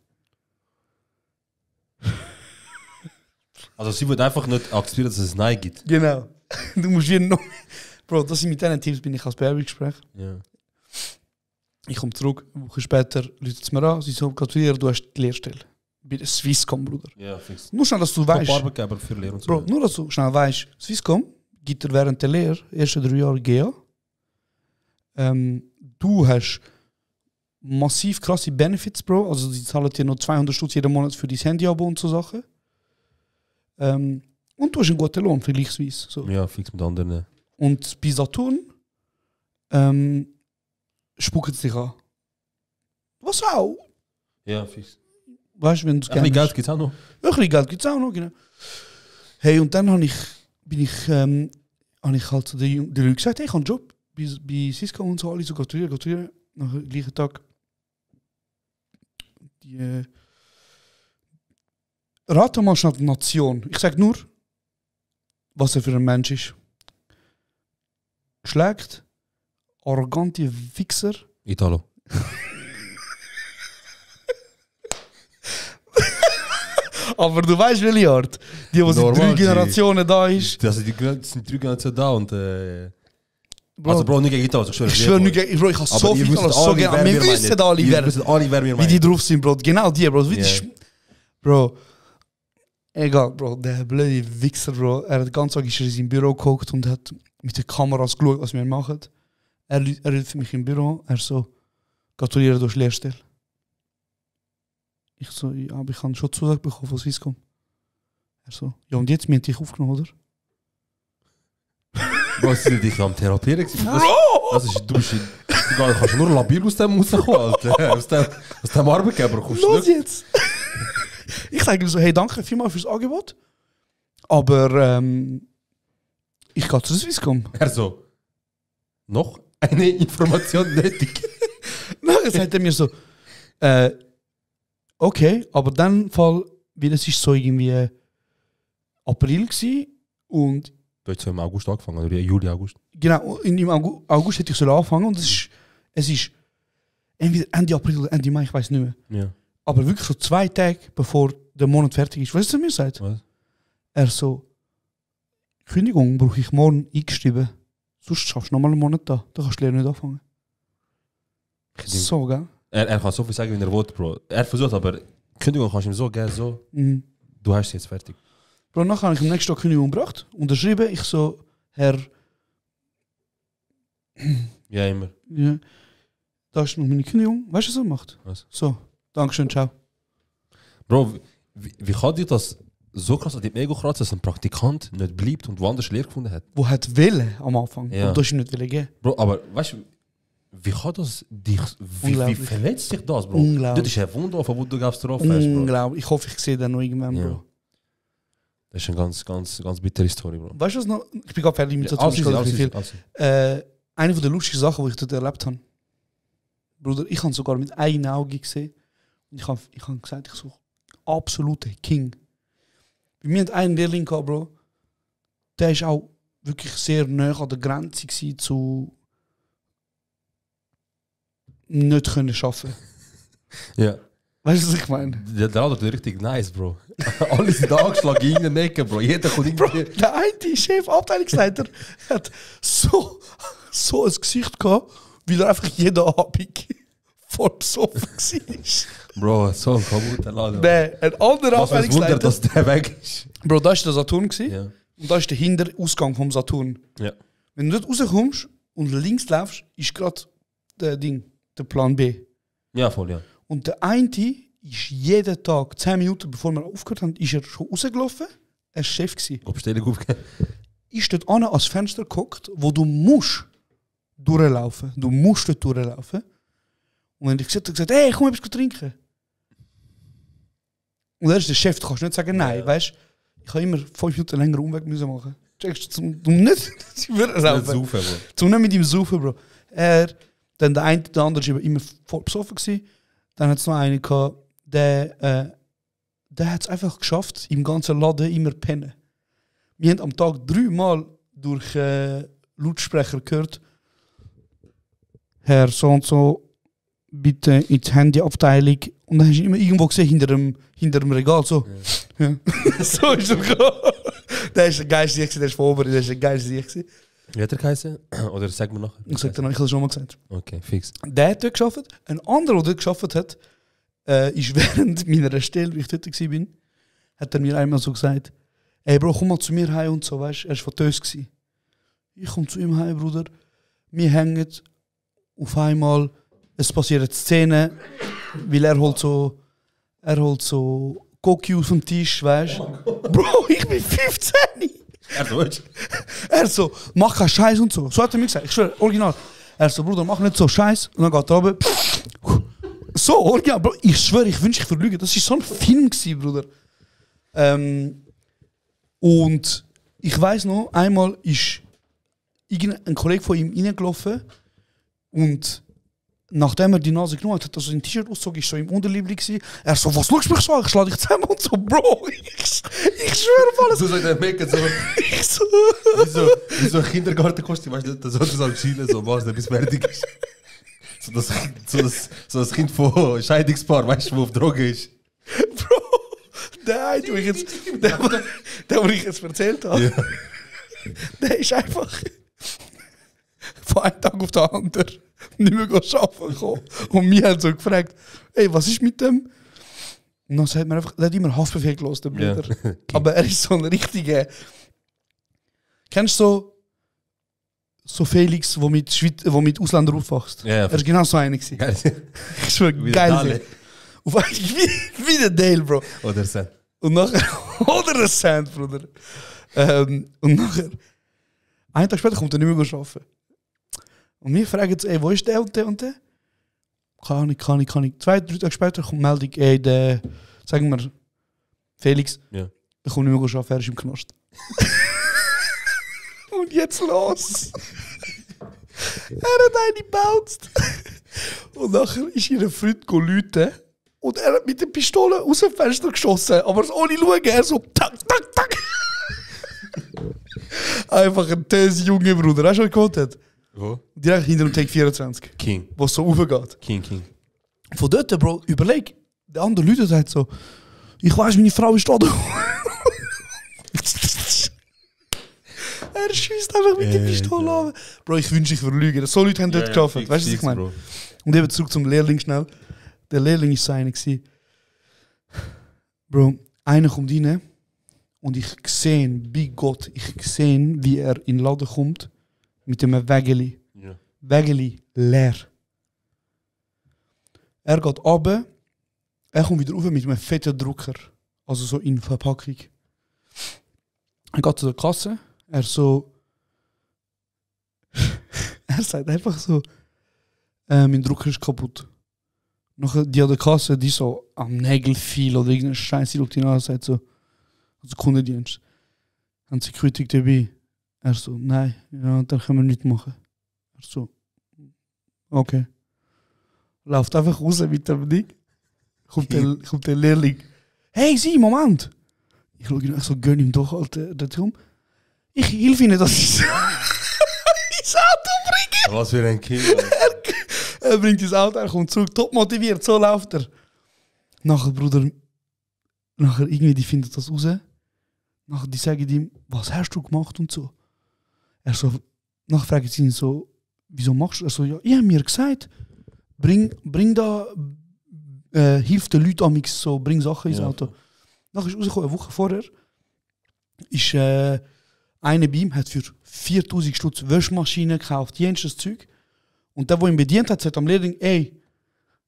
Speaker 2: Also sie wird einfach nicht akzeptieren, dass es Nein gibt.
Speaker 1: Genau. Du musst hier noch... Bro, das sind mit diesen Tipps bin ich als Bewerbungsgespräch.
Speaker 2: Ja.
Speaker 1: Ich komme zurück, eine Woche später läutet es mir an, sie so, gratuliere, du hast die Lehrstelle. Bei der Swisscom, Bruder.
Speaker 2: Ja, fix.
Speaker 1: Nur schnell, dass du weißt.
Speaker 2: Arbeitgeber für Lehre und so.
Speaker 1: Bro, nur dass du schnell weißt, Swisscom gibt dir während der Lehre, ersten 3 Jahre GA. Du hast massiv krasse Benefits, Bro. Also sie zahlen dir noch 200 Stutz jeden Monat für dein Handy-Abo und so Sachen. Und du hast einen guten Lohn, vergleichsweise. So.
Speaker 2: Ja, fix mit anderen.
Speaker 1: Und bei Saturn spucken sie dich an. Was auch?
Speaker 2: Ja, fix.
Speaker 1: Weißt du, wenn du es
Speaker 2: Ein bisschen Geld gibt es auch noch.
Speaker 1: Ein bisschen Geld gibt es auch noch, genau. Hey, und dann habe ich halt zu den Leuten gesagt, hey, ich habe einen Job bei Cisco und so, alle so gratulieren. Nach dem gleichen Tag. Die rate mal schnell die Nation. Ich sage nur, was er für ein Mensch ist. Schlägt, arrogante Wichser.
Speaker 2: Italo.
Speaker 1: Aber du weißt, welche Art? Die seit 3 Generationen da ist.
Speaker 2: Also die sind 3 Generationen da und...
Speaker 1: Bro,
Speaker 2: also Bro, nicht gegen Italo.
Speaker 1: Ich schwöre nicht gegen... Bro, ich habe so viel Italo, so gerne. Wir wissen alle,
Speaker 2: wer wir
Speaker 1: wie die drauf sind, Bro. Genau die, Bro. Bro. Egal, Bro. Der blöde Wichser, Bro. Er hat ganz Tag in sein Büro geguckt und hat mit den Kameras geschaut, was wir machen. Er ruft mich im Büro. Er so, gratuliere, du hast Lehrstelle. Ich so, ja, aber ich habe schon Zusage bekommen von Swisscom. Er so, ja, und jetzt haben dich aufgenommen, oder?
Speaker 2: Was ist dich am Therapieren? Bro! Du kannst nur labil aus dem rauskommen, Alter. Aus dem Arbeitgeber kommst du
Speaker 1: los jetzt! Ich sage ihm so, hey, danke vielmals fürs Angebot. Aber ich gehe zu Swisscom.
Speaker 2: Er so, noch eine Information nötig.
Speaker 1: Dann sagt er mir so, okay, aber dann Fall, weil es ist so irgendwie April gsi und
Speaker 2: du hast so im August angefangen, oder Juli, August?
Speaker 1: Genau, im August hätte ich so angefangen und es ist entweder Ende April oder Ende Mai, ich weiß nicht mehr.
Speaker 2: Ja.
Speaker 1: Aber wirklich so 2 Tage bevor der Monat fertig ist. Weißt du, was er mir sagt?
Speaker 2: Was?
Speaker 1: Er so, Kündigung brauche ich morgen eingeschrieben. Sonst schaffst du nochmal einen Monat da. Da kannst du Lehre nicht anfangen. So, gell?
Speaker 2: Er kann so viel sagen, wie er will, Bro. Er versucht, aber Kündigung kannst du ihm so gerne so.
Speaker 1: Mhm.
Speaker 2: Du hast sie jetzt fertig.
Speaker 1: Bro, nachher habe ich am nächsten Tag Kündigung gebracht. Unterschrieben. Ich so, Herr...
Speaker 2: Ja, immer.
Speaker 1: Ja, da ist noch meine Kündigung. Weißt du, was er macht?
Speaker 2: Was?
Speaker 1: So, Dankeschön, ciao.
Speaker 2: Bro, wie kann dir das so krass, an dem Ego krass, dass ein Praktikant nicht bleibt und woanders Lehre gefunden hat?
Speaker 1: Wo hat Wille am Anfang?
Speaker 2: Ja.
Speaker 1: Und du hast ihm nicht Wille geben.
Speaker 2: Bro, aber weißt du, Wie kann das dich, wie
Speaker 1: Unglaublich.
Speaker 2: verletzt dich das, Bro?
Speaker 1: Unglaublich.
Speaker 2: Das ist ein Wunder, von wo du drauf hast, Bro.
Speaker 1: Unglaublich. Ich hoffe, ich sehe den noch irgendwann,
Speaker 2: Ja.
Speaker 1: Bro.
Speaker 2: Das ist eine ganz bittere Story, Bro.
Speaker 1: Weißt du was noch? Ich bin gerade fertig mit
Speaker 2: Alles
Speaker 1: Satoon.
Speaker 2: easy,
Speaker 1: Ich kann
Speaker 2: alles
Speaker 1: nicht
Speaker 2: easy,
Speaker 1: viel.
Speaker 2: alles easy.
Speaker 1: Eine von der lustigsten Sachen, die ich dort erlebt habe. Bruder, ich habe sogar mit einem Auge gesehen. Und ich habe gesagt, ich suche absolute King. Bei mir hat einen Lehrling gehabt, Bro. Der ist auch wirklich sehr nah an der Grenze gewesen zu nicht können arbeiten.
Speaker 2: Ja.
Speaker 1: Weißt du, was ich meine?
Speaker 2: Der Radar ist richtig nice, Bro. Alle sind angeschlagen in den Ecken, Bro. Jeder kommt irgendwie...
Speaker 1: Der eine Chef, Abteilungsleiter, hat so ein Gesicht gehabt, weil er einfach jeden Abend voll besoffen war.
Speaker 2: Bro, so ein kaputter Laden.
Speaker 1: Nein, ein anderer
Speaker 2: Was für ein Wunder,
Speaker 1: Abteilungsleiter.
Speaker 2: dass der weg ist.
Speaker 1: Bro, da war der Saturn gewesen,
Speaker 2: Ja.
Speaker 1: und da ist der Hinterausgang vom Saturn.
Speaker 2: Ja.
Speaker 1: Wenn du dort rauskommst und links läufst, ist gerade der Plan B.
Speaker 2: Ja, voll, ja.
Speaker 1: Und der eine ist jeden Tag, 10 Minuten bevor wir aufgehört haben, ist er schon rausgelaufen. Er war Chef gewesen.
Speaker 2: Ob Bestellung aufgegeben.
Speaker 1: Ist dort an ans Fenster geguckt, wo du musst durchlaufen. Du musst dort durchlaufen. Und wenn ich gesagt, hey, komm etwas trinken. Und er ist der Chef, du kannst nicht sagen nein, weißt du? Ich habe immer 5 Minuten länger Umweg müssen machen. Checkst du, um nicht zu
Speaker 2: Nicht
Speaker 1: laufen.
Speaker 2: saufen, Bro.
Speaker 1: Zum nicht mit ihm saufen, Bro. Dann der eine, der andere war immer voll besoffen gewesen. Dann hat es noch einen gehabt, der hat es einfach geschafft, im ganzen Laden immer pennen. Wir haben am Tag 3 Mal durch Lautsprecher gehört, Herr so und so, bitte ins Handyabteilung. Und dann hast du ihn immer irgendwo gesehen, hinter dem Regal, so. Ja. So ist er gekommen. Der ist ein geilste, der ist von oben, der ist ein geilste.
Speaker 2: Wie hat er geheißen? Oder sag mir noch.
Speaker 1: Ich sag dir noch, ich habe es schon mal gesagt.
Speaker 2: Okay, fix.
Speaker 1: Der hat dort gearbeitet. Ein anderer, der dort gearbeitet hat, ist während meiner Stelle, wie ich dort war, hat er mir einmal so gesagt, ey Bro, komm mal zu mir heim und so, weißt du, er war von Tös gsi. Ich komme zu ihm heim, Bruder. Wir hängen auf einmal, es passieren Szenen, weil er holt so Koki aus dem Tisch, weißt du. Bro, ich bin 15.
Speaker 2: Er Deutsch.
Speaker 1: Er so, mach keinen Scheiß und so. So hat er mir gesagt, ich schwöre, original. Er so, Bruder, mach nicht so Scheiß. Und dann geht er runter. So, original, Bro. Ich schwöre, ich wünsche, ich verlüge. Das war so ein Film, Bruder. Und ich weiss noch, einmal ist ein Kollege von ihm reingelaufen und nachdem er die Nase genommen hat, hat er so ein T-Shirt ausgezogen, ist so im Unterliebling gewesen. Er so, was schaust du mich so an? Ich schlage dich zusammen und so, Bro. Ich schwöre auf alles.
Speaker 2: So in der Mecke, so.
Speaker 1: Ich so.
Speaker 2: Wie so ein Kindergartenkostüm, weißt du, das sollte so am Schienen, so machst du, bis fertig ist. So das Kind von Scheidungspaar, weißt du, wo auf Droge ist.
Speaker 1: Bro, der, den ich jetzt erzählt habe,
Speaker 2: Ja.
Speaker 1: der ist einfach von einem Tag auf den anderen nicht mehr arbeiten gekommen. Und wir haben so gefragt, ey, was ist mit dem? Und dann sagt man einfach, der hat immer Haftbefehl gelassen, der Bruder.
Speaker 2: Ja.
Speaker 1: Aber er ist so ein richtiger... Kennst du so Felix, der mit Ausländern aufwachst?
Speaker 2: Ja,
Speaker 1: Er war genau so einer. gewesen.
Speaker 2: Geil.
Speaker 1: Ich schwöre,
Speaker 2: Wie der
Speaker 1: geil.
Speaker 2: Dale.
Speaker 1: Auf eigentlich wie der Dale, Bro.
Speaker 2: Oder so.
Speaker 1: Und nachher, oder ein Sand, Bruder. Und nachher, einen Tag später kommt er nicht mehr arbeiten. Und wir fragen jetzt, ey, wo ist der und der und der? Kann ich. 2-3 Tage später kommt die Meldung, ey, der, sagen wir, Felix,
Speaker 2: Ja.
Speaker 1: der kommt nicht mehr arbeiten, er ist im Knast. Und jetzt los. Er hat eine gebounced. Und nachher ist ihr Freund läuten. Und er hat mit der Pistole aus dem Fenster geschossen. Aber ohne schauen, er so tak, tak, tak. Einfach ein töse Junge, Bruder. Hast du schon gehört? Hat?
Speaker 2: Wo?
Speaker 1: Direkt hinter dem Take 24.
Speaker 2: King.
Speaker 1: Wo es so raufgeht.
Speaker 2: King.
Speaker 1: Von dort, Bro, überleg. Der andere Leute sagt so, ich weiß, meine Frau ist da. Er schießt einfach mit der Pistole an. Bro, ich wünsche, ich würde lügen. So Leute haben dort gearbeitet. Weißt du, was ich meine?
Speaker 2: Bro.
Speaker 1: Und eben zurück zum Lehrling schnell. Der Lehrling ist so einer gewesen. Bro, einer kommt rein und ich sehe, bei Gott, ich sehe, wie er in den Laden kommt mit einem Wägeli.
Speaker 2: Ja.
Speaker 1: Wägeli leer. Er geht runter, er kommt wieder rauf mit einem fetten Drucker. Also so in Verpackung. Er geht zu der Kasse, er so... er sagt einfach so... mein Drucker ist kaputt. Nachher, die an der Kasse, die so am Nägel viel oder irgendeine Scheiße, die die Nase sagt, so, also Kundendienst. Haben sie Kritik dabei? Er so, nein, ja, dann können wir nichts machen. Er so, okay. Läuft einfach raus mit dem Ding. Kommt der Lehrling. Hey, Sie, Moment! Ich schaue ihn, ich so, gönn ihm doch, Alter, der Turm. Ich helfe Ihnen, dass ich ins Auto bringe.
Speaker 2: Was für ein Kind.
Speaker 1: Er bringt das Auto, er kommt zurück, top motiviert, so läuft er. Nachher, Bruder, irgendwie, die finden das raus. Nachher, die sagen ihm, was hast du gemacht und so. Er so, nachher fragen sie ihn so, wieso machst du das? Er so, ja, ich habe mir gesagt, bring da, hilf den Leuten amix so, bring Sachen ins Auto. Nachher ist rausgekommen, eine Woche vorher, ist einer bei ihm, hat für 4000 Stutz Wäschmaschine gekauft, jenes Zeug. Und der, der ihn bedient hat, sagt am Lehrling, ey,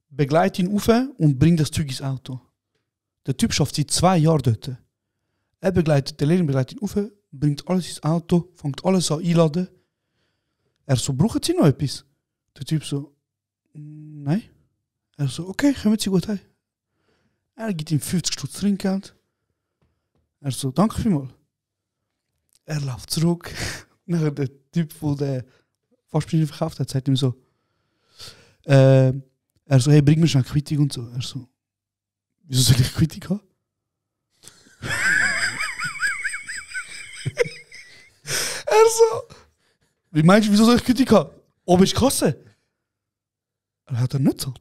Speaker 1: begleite ihn rauf und bring das Zeug ins Auto. Der Typ schafft seit 2 Jahren dort. Der Lehrling begleitet ihn rauf, bringt alles ins Auto, fängt alles an einladen. Er so, brauchen Sie noch etwas? Der Typ so, nein. Er so, okay, kommen Sie gut heim. Er gibt ihm 50 Stutz Trinkgeld. Er so, danke vielmals. Er läuft zurück. Nachher der Typ, der den Waschmaschine verkauft hat, sagt ihm so, er so, hey, bring mir schnell Quittung und so. Er so, wieso soll ich Quittung haben? Er so, wie meinst du, wieso soll ich Quittung haben? Oben ist die Kasse. Er hat nicht gezahlt.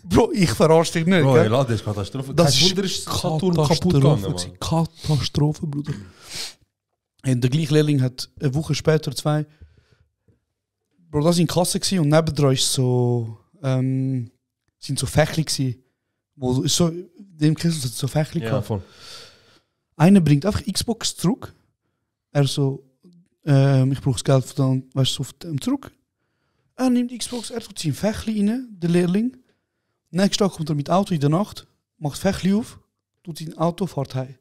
Speaker 1: Bro, ich verarsche dich nicht.
Speaker 2: Bro, das ist Katastrophe.
Speaker 1: Das
Speaker 2: Kein
Speaker 1: ist
Speaker 2: Wunder, ist Saturn kaputt gegangen, Mann.
Speaker 1: Katastrophe, Bruder. Und der gleiche Lehrling hat eine Woche später 2. Bro, das war in Kasse gewesen, und nebendran ist so, sind so Fächli gewesen. Wo ist so, dem Kessel hat so Fächli
Speaker 2: Ja,
Speaker 1: gehabt.
Speaker 2: voll.
Speaker 1: Einer bringt einfach Xbox zurück. Er so, ich brauche das Geld für dann, weißt du, auf dem zurück. Er nimmt die Xbox, er tut sein Fächli rein, der Lehrling. Nächsten Tag kommt er mit Auto in der Nacht, macht das Fächli auf, tut sein Auto, fährt heim.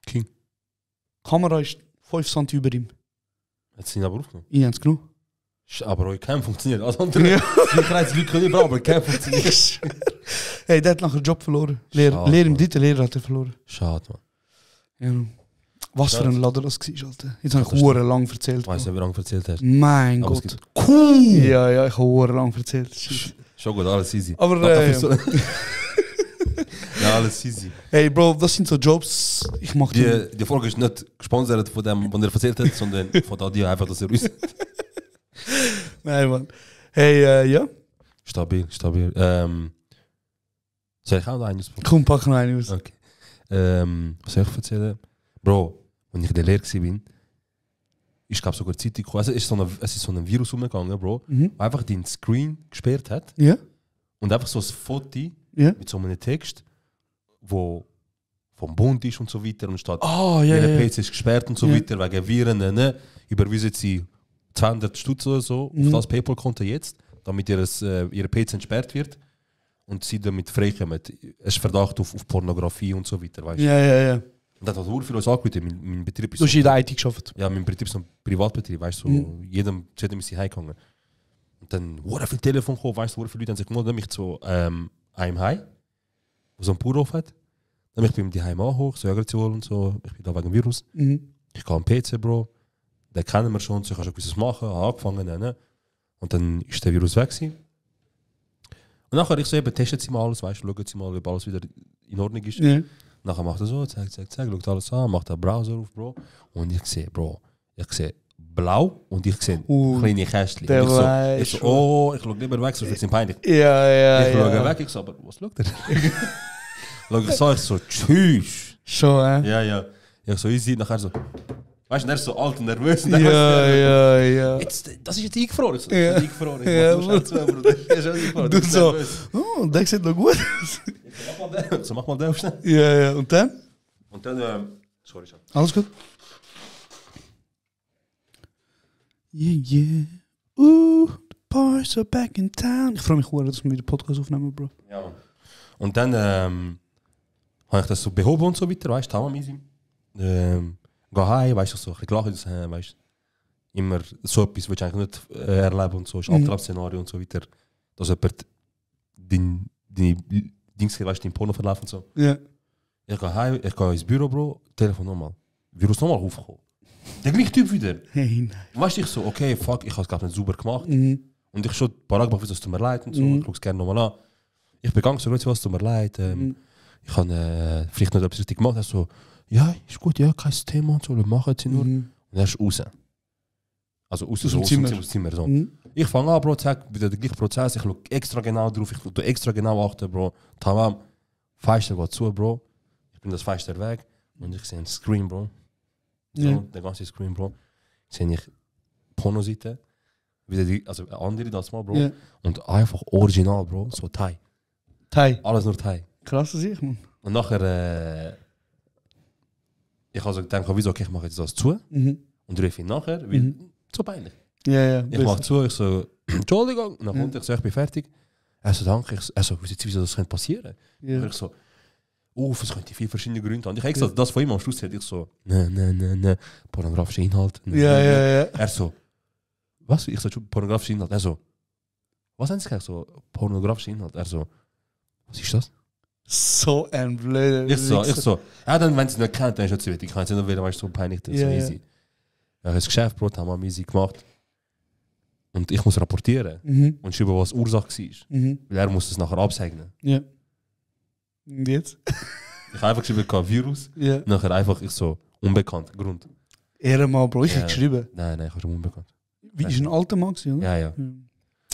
Speaker 2: King.
Speaker 1: Die Kamera ist 5 cm über ihm.
Speaker 2: Hat sie ihn aber aufgenommen?
Speaker 1: Ich hab's genug.
Speaker 2: Aber euch kein funktioniert. Alles andere. Ich reiz Leute können aber kein funktioniert.
Speaker 1: Hey, der hat nachher den Job verloren. Lehrer im dritten Lehrer hat er verloren.
Speaker 2: Schade, man.
Speaker 1: Ja. Was für ein Laden das war, Alter. Jetzt habe ich lang erzählt.
Speaker 2: Ich weiss nicht, wie lange du erzählt hast.
Speaker 1: Mein
Speaker 2: Aber es
Speaker 1: Gott.
Speaker 2: gibt-
Speaker 1: Cool! Ja, ich habe lang erzählt. Shit.
Speaker 2: Schon gut, alles easy.
Speaker 1: Aber
Speaker 2: Ja, alles easy.
Speaker 1: hey Bro, das sind so Jobs, ich mach die.
Speaker 2: Die Folge ist nicht gesponsert von dem, was er erzählt hat, sondern von Adi einfach, dass er uns.
Speaker 1: Nein, Mann. Hey, ja.
Speaker 2: Stabil. Soll ich auch noch eines?
Speaker 1: Komm, pack noch einen aus.
Speaker 2: Okay. Was soll ich erzählen? Bro, als ich in der Lehre war, ich glaube sogar die Zeitung gekommen. Also es ist so ein Virus umgegangen, Bro, der einfach den Screen gesperrt hat
Speaker 1: Ja?
Speaker 2: und einfach so ein Foto
Speaker 1: Ja?
Speaker 2: mit so einem Text, wo vom Bund ist und so weiter und steht,
Speaker 1: Oh,
Speaker 2: ihre PC ist gesperrt und so
Speaker 1: Ja.
Speaker 2: weiter, wegen Viren, ne? Überweisen sie 200 Stutz oder so auf das PayPal-Konto jetzt, damit ihre PC entsperrt wird und sie damit freikommen. Es ist Verdacht auf Pornografie und so weiter, weißt du.
Speaker 1: Ja.
Speaker 2: Und das hat sehr viel angerufen. Mein Betrieb ist
Speaker 1: Du hast in der IT geschafft.
Speaker 2: ja, mein Betrieb ist so ein Privatbetrieb, weißt du, so jedem ist sie heimgegangen. Und dann wurde viel Telefon gekommen, weißt du, viele Leute haben sich gemeldet, mich zu einem Heim, wo so ein Bauernhof hat. Dann bin ich bei ihm Heim auch hoch, so Ärger und so, ich bin da wegen dem Virus. Ich gehe am PC, Bro, den kennen wir schon, so ich kann schon etwas machen, habe angefangen, ne? Und dann ist der Virus weg gewesen. Und nachher ich so eben, testen sie mal alles, weißt du, schauen sie mal, ob alles wieder in Ordnung ist.
Speaker 1: Ja.
Speaker 2: Nachher macht er so, zeig, schaut alles an, macht den Browser auf, Bro. Und ich sehe, blau und ich sehe kleine Kästchen.
Speaker 1: der
Speaker 2: Ich
Speaker 1: weiß
Speaker 2: so, oh, ich schaue lieber weg, sonst wird es peinlich.
Speaker 1: Ja.
Speaker 2: Ich schaue weg, ich so, aber was schaut er? Schau ich so, tschüss.
Speaker 1: Schon,
Speaker 2: Ja. Ich so easy, nachher so, weißt du, er ist so alt und nervös.
Speaker 1: Ja.
Speaker 2: Jetzt, das ist jetzt eingefroren. Ich so,
Speaker 1: Ja.
Speaker 2: das ist eingefroren.
Speaker 1: Ja,
Speaker 2: Ich mach schnell zu, Bruder. Er ist eingefroren.
Speaker 1: Du
Speaker 2: Ich bin
Speaker 1: so,
Speaker 2: nervös.
Speaker 1: oh, der sieht noch gut.
Speaker 2: So, mach mal den schnell.
Speaker 1: Ja. Und dann?
Speaker 2: Und dann, sorry, schon.
Speaker 1: Alles gut? Yeah. The boys are back in town. Ich freue mich sehr, dass wir wieder Podcast aufnehmen, Bro.
Speaker 2: Ja, Mann. Und dann habe ich das so behoben und so weiter, weißt du, tamam easy. Geh heim, weißt du, so ein bisschen gelacht, weißt du. Immer so etwas, was ich eigentlich nicht erleben und so, ist Albtraum-Szenario und so weiter. dass jemand deine Dings, weißt du, dein Porno verlaufen und so.
Speaker 1: Ja.
Speaker 2: Ich gehe heim, ich gehe ins Büro, Bro, Telefon nochmal. Virus nochmal aufgekommen. Der gleiche Typ wieder.
Speaker 1: Hey, nein.
Speaker 2: Weißt du, ich so, okay, fuck, ich habe es glaube nicht sauber gemacht.
Speaker 1: Mhm.
Speaker 2: Und ich schon ein paar Tage gemacht, es tut mir leid und so, ich schaue es gerne nochmal an. Ich begange so, was tut mir leid, ich habe vielleicht nicht etwas richtig gemacht. Er so, ja, ist gut, ja, kein Thema und so, wir machen es nur. Und er ist raus. Also aus dem Zimmer. So. Ich fange an, Bro, zack, wieder der gleiche Prozess, ich schaue extra genau drauf, ich schaue extra genau achten, Bro. Tamam, Fenster geht zu, Bro. Ich bin das Fenster weg und ich sehe einen Screen, Bro. So, der ganze Screen, Bro. Sehe ich Pornoseite, wieder also andere das mal, Bro. Und einfach original, Bro, so Thai. Alles nur Thai.
Speaker 1: Krass, sicher, man.
Speaker 2: Und nachher, ich habe so gedacht, wieso, okay, ich mache jetzt das zu und rief ihn nachher, weil so peinlich.
Speaker 1: Ja.
Speaker 2: Ich mache zu, ich so, Entschuldigung, und dann kommt ich so, ich bin fertig. Er so, danke, er so, wieso das könnte passieren? Und ich so, es könnte viele verschiedene Gründe haben. Ich habe gesagt, das von ihm am Schluss hätte ich so, ne, pornografischer Inhalt.
Speaker 1: Ja.
Speaker 2: Er so, was? Ich so, pornografischer Inhalt. Er so, was haben Sie gesagt? So, pornografischer Inhalt. Er so, was ist das?
Speaker 1: So ein blöder
Speaker 2: Ich so, ja, dann, wenn Sie es nicht kennt, dann ist es nicht. Ich kann es nicht wieder, weil es so peinlich ist, so easy. Ja, das Geschäft, Bro, haben wir easy gemacht. Und ich muss rapportieren und schreiben, was Ursache war. Weil er muss es nachher absegnen.
Speaker 1: Ja. Und jetzt?
Speaker 2: Ich habe einfach geschrieben, Virus.
Speaker 1: Ja.
Speaker 2: Nachher einfach, ich so, unbekannt, Grund.
Speaker 1: Ehrenmal, Bro, ich habe geschrieben.
Speaker 2: Nein, ich habe schon unbekannt.
Speaker 1: Wie ist ein alter Mann gewesen, oder?
Speaker 2: Ja. Einfach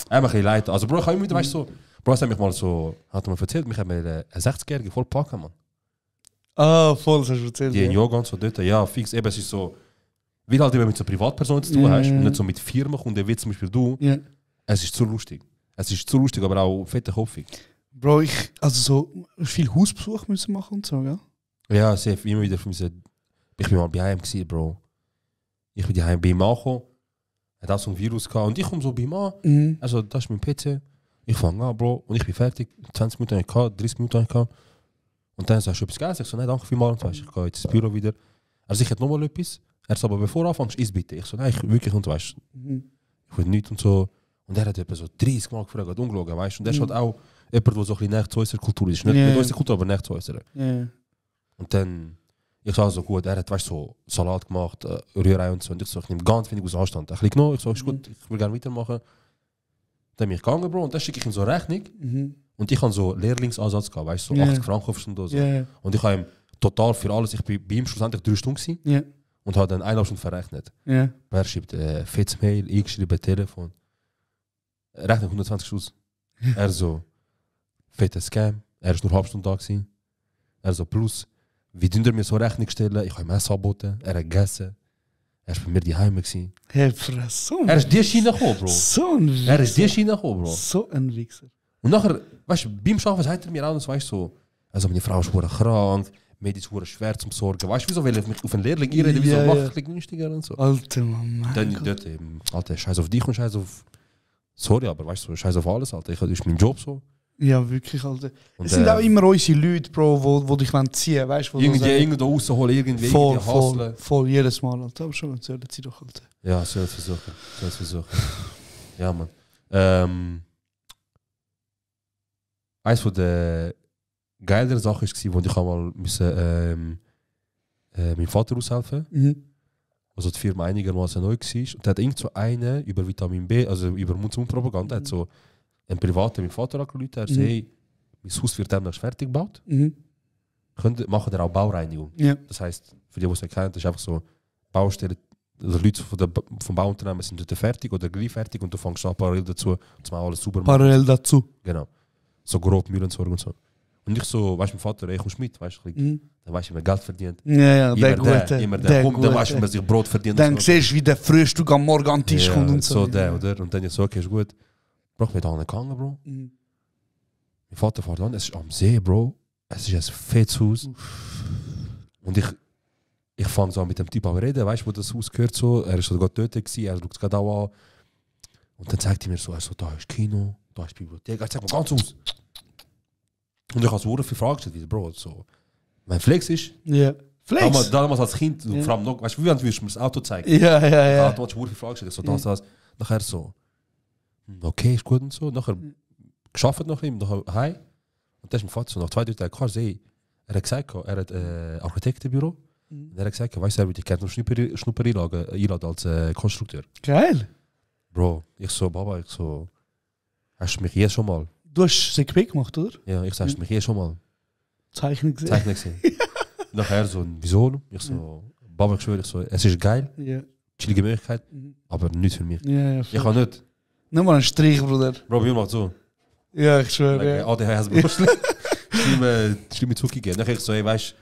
Speaker 2: ein bisschen leid. Also, Bro, ich habe immer wieder, weißt du, so, Bro, es hat mich mal so, hat er mir erzählt, mich hat mir ein 60-Jähriger voll packen, Mann.
Speaker 1: Ah, voll, das hast du erzählt.
Speaker 2: Die in Yoga und so dort, ja, fix, eben, es ist so, wie halt immer mit so Privatpersonen zu tun hast und nicht so mit Firmen und wie zum Beispiel du. Ja. Es ist zu lustig. Es ist zu lustig, aber auch fette kopfig.
Speaker 1: Bro, also so viel Hausbesuch müssen machen und so, gell?
Speaker 2: Ja, safe, immer wieder für mich. Ich bin mal bei ihm gewesen, Bro. Ich bin daheim bei ihm angekommen. Er hat auch so ein Virus gehabt und ich komme so bei ihm an. Also, das ist mein PC. Ich fange an, Bro, und ich bin fertig. 20 Minuten habe ich gehabt, 30 Minuten habe ich gehabt. Und dann sagst du etwas Geiles. Ich so, nein, danke vielmals. Und ich gehe jetzt ins Büro wieder. Er sichert nochmal etwas. Er sagt aber, bevor du anfängst, isst bitte. Ich so, nein, ich wirklich, und weißt ich will nichts und so. Und er hat etwa so 30 Mal gefragt, ungelogen, weißt du. Und er ist halt auch jemand, der so ein bisschen näher zu unserer Kultur ist. Nicht mit unserer Kultur, aber näher zu unserer. Und dann, ich sage so, gut, er hat, weißt, so Salat gemacht, Rührei und so. Und ich so, ich nehme ganz wenig aus Anstand. Ein bisschen genommen, ich so, ist gut, ich will gerne weitermachen. Dann bin ich gegangen, Bro, und dann schicke ich ihm so Rechnung. Und ich habe so Lehrlingsansatz gehabt, weißt du, so 80 Franken auf Stunde. So. Und ich habe ihm total für alles, ich bin bei ihm schlussendlich 3 Stunden gewesen. Und habe dann 1,5 Stunde verrechnet. Er schreibt fettes Mail, ich schreibe Telefon. Rechnung 120 Schuss. Er so, fetter Scam, er ist nur eine halbe Stunde da gewesen. Er so, plus, wie dünn er mir so Rechnung stellen, ich habe ihm Essen angeboten, er hat gegessen. Er ist bei mir daheim gewesen.
Speaker 1: Hey, so
Speaker 2: er ist die Schiene gekommen, Bro.
Speaker 1: So ein Wichser.
Speaker 2: Er ist die Schiene gekommen, Bro.
Speaker 1: So ein Wichser.
Speaker 2: Und nachher, weißt du, beim Arbeiten sagt er mir auch, weißt so, also meine Frau ist krank, mir ist es schwer zum Sorgen. Weißt du, wieso will ich mich auf einen Lehrling einreden, wieso mache ich ein bisschen günstiger und so.
Speaker 1: Alter Mann.
Speaker 2: Dann dort eben, Alter, scheiß auf dich und scheiß auf. Sorry, aber weißt du, scheiß auf alles, Alter. Das ist mein Job so.
Speaker 1: Ja, wirklich, Alter. Es sind auch immer unsere Leute, Bro, die dich ziehen wollen, weißt du?
Speaker 2: Irgendwo rausholen, irgendwie hustlen.
Speaker 1: Voll, jedes Mal, Alter. Aber schon, sollen sie doch, Alter.
Speaker 2: Ja, soll es versuchen. Ja, Mann. Eins von der geileren Sachen war, wo ich einmal meinem Vater aushelfen. Also die Firma einigermaßen neu war. Und da hat irgend so eine über Vitamin B, also über Mund-zu-Mund-Propaganda, hat so ein privater meinem Vater angerufen, der sagt, hey, mein Haus wird demnächst fertig gebaut. Machen wir auch Baureinigung. Das heisst, für die, die es nicht kennen, das ist einfach so Baustelle, also Leute vom Bauunternehmen sind dort fertig oder gleich fertig und du fängst an parallel dazu, und alles sauber machen.
Speaker 1: Parallel dazu?
Speaker 2: Genau. So grob Müllentsorgung und so. Und ich so, weißt du, mein Vater, ich kommst mit, weißt du, dann weißt du, wie man Geld verdient.
Speaker 1: Ja, der Gute.
Speaker 2: Immer der kommt, dann weißt du, wie man sich Brot verdient.
Speaker 1: Dann siehst du, wie der Frühstück am Morgen an den Tisch kommt und so.
Speaker 2: So der, oder? Und dann ist so, okay, ist gut. Bro, ich bin da gegangen, Bro. Mein Vater fährt an, es ist am See, Bro. Es ist ein fettes Haus. Und ich fange so an mit dem Typ an reden, weißt du, wo das Haus gehört so. Er ist sogar dort gewesen, er schaut es gerade auch an. Und dann zeigt er mir so, da ist Kino, da ist Bibliothek, er zeigt mir ganz aus. Und ich habe so viele Fragen gestellt, wie Bro, so, mein Flex ist.
Speaker 1: Ja. Flex?
Speaker 2: Damals als Kind, vor allem noch, weißt du, wie würdest du mir das Auto zeigen?
Speaker 1: Ja.
Speaker 2: Da hast du viele Fragen gestellt, so das. Nachher so, okay, ist gut und so. Nachher geschafft noch ein bisschen, nach heim. Und dann ist mein Vater so nach 2-3 Tagen, er hat gesagt, er hat ein Architektenbüro. Und er hat gesagt, weißt du, er würde dich gerne noch Schnupper einladen als Konstrukteur.
Speaker 1: Geil.
Speaker 2: Bro, ich so, Baba, hast du mich hier schon mal?
Speaker 1: Du hast CQB gemacht, oder?
Speaker 2: Ja, ich so, hast du mich hier schon mal
Speaker 1: Zeichnen gesehen.
Speaker 2: Zeichnen gesehen? Nachher so, wieso? Ich so, Baba, ich schwöre, es ist geil,
Speaker 1: Ja.
Speaker 2: chillige Möglichkeit, aber nicht für mich.
Speaker 1: Ja,
Speaker 2: Ich kann nicht.
Speaker 1: Nimm mal einen Strich, Bruder.
Speaker 2: Bro, wie macht so?
Speaker 1: Ja, ich schwöre. Ja.
Speaker 2: ADHS, schlimme Zucke gegeben. Nachher ich so, weißt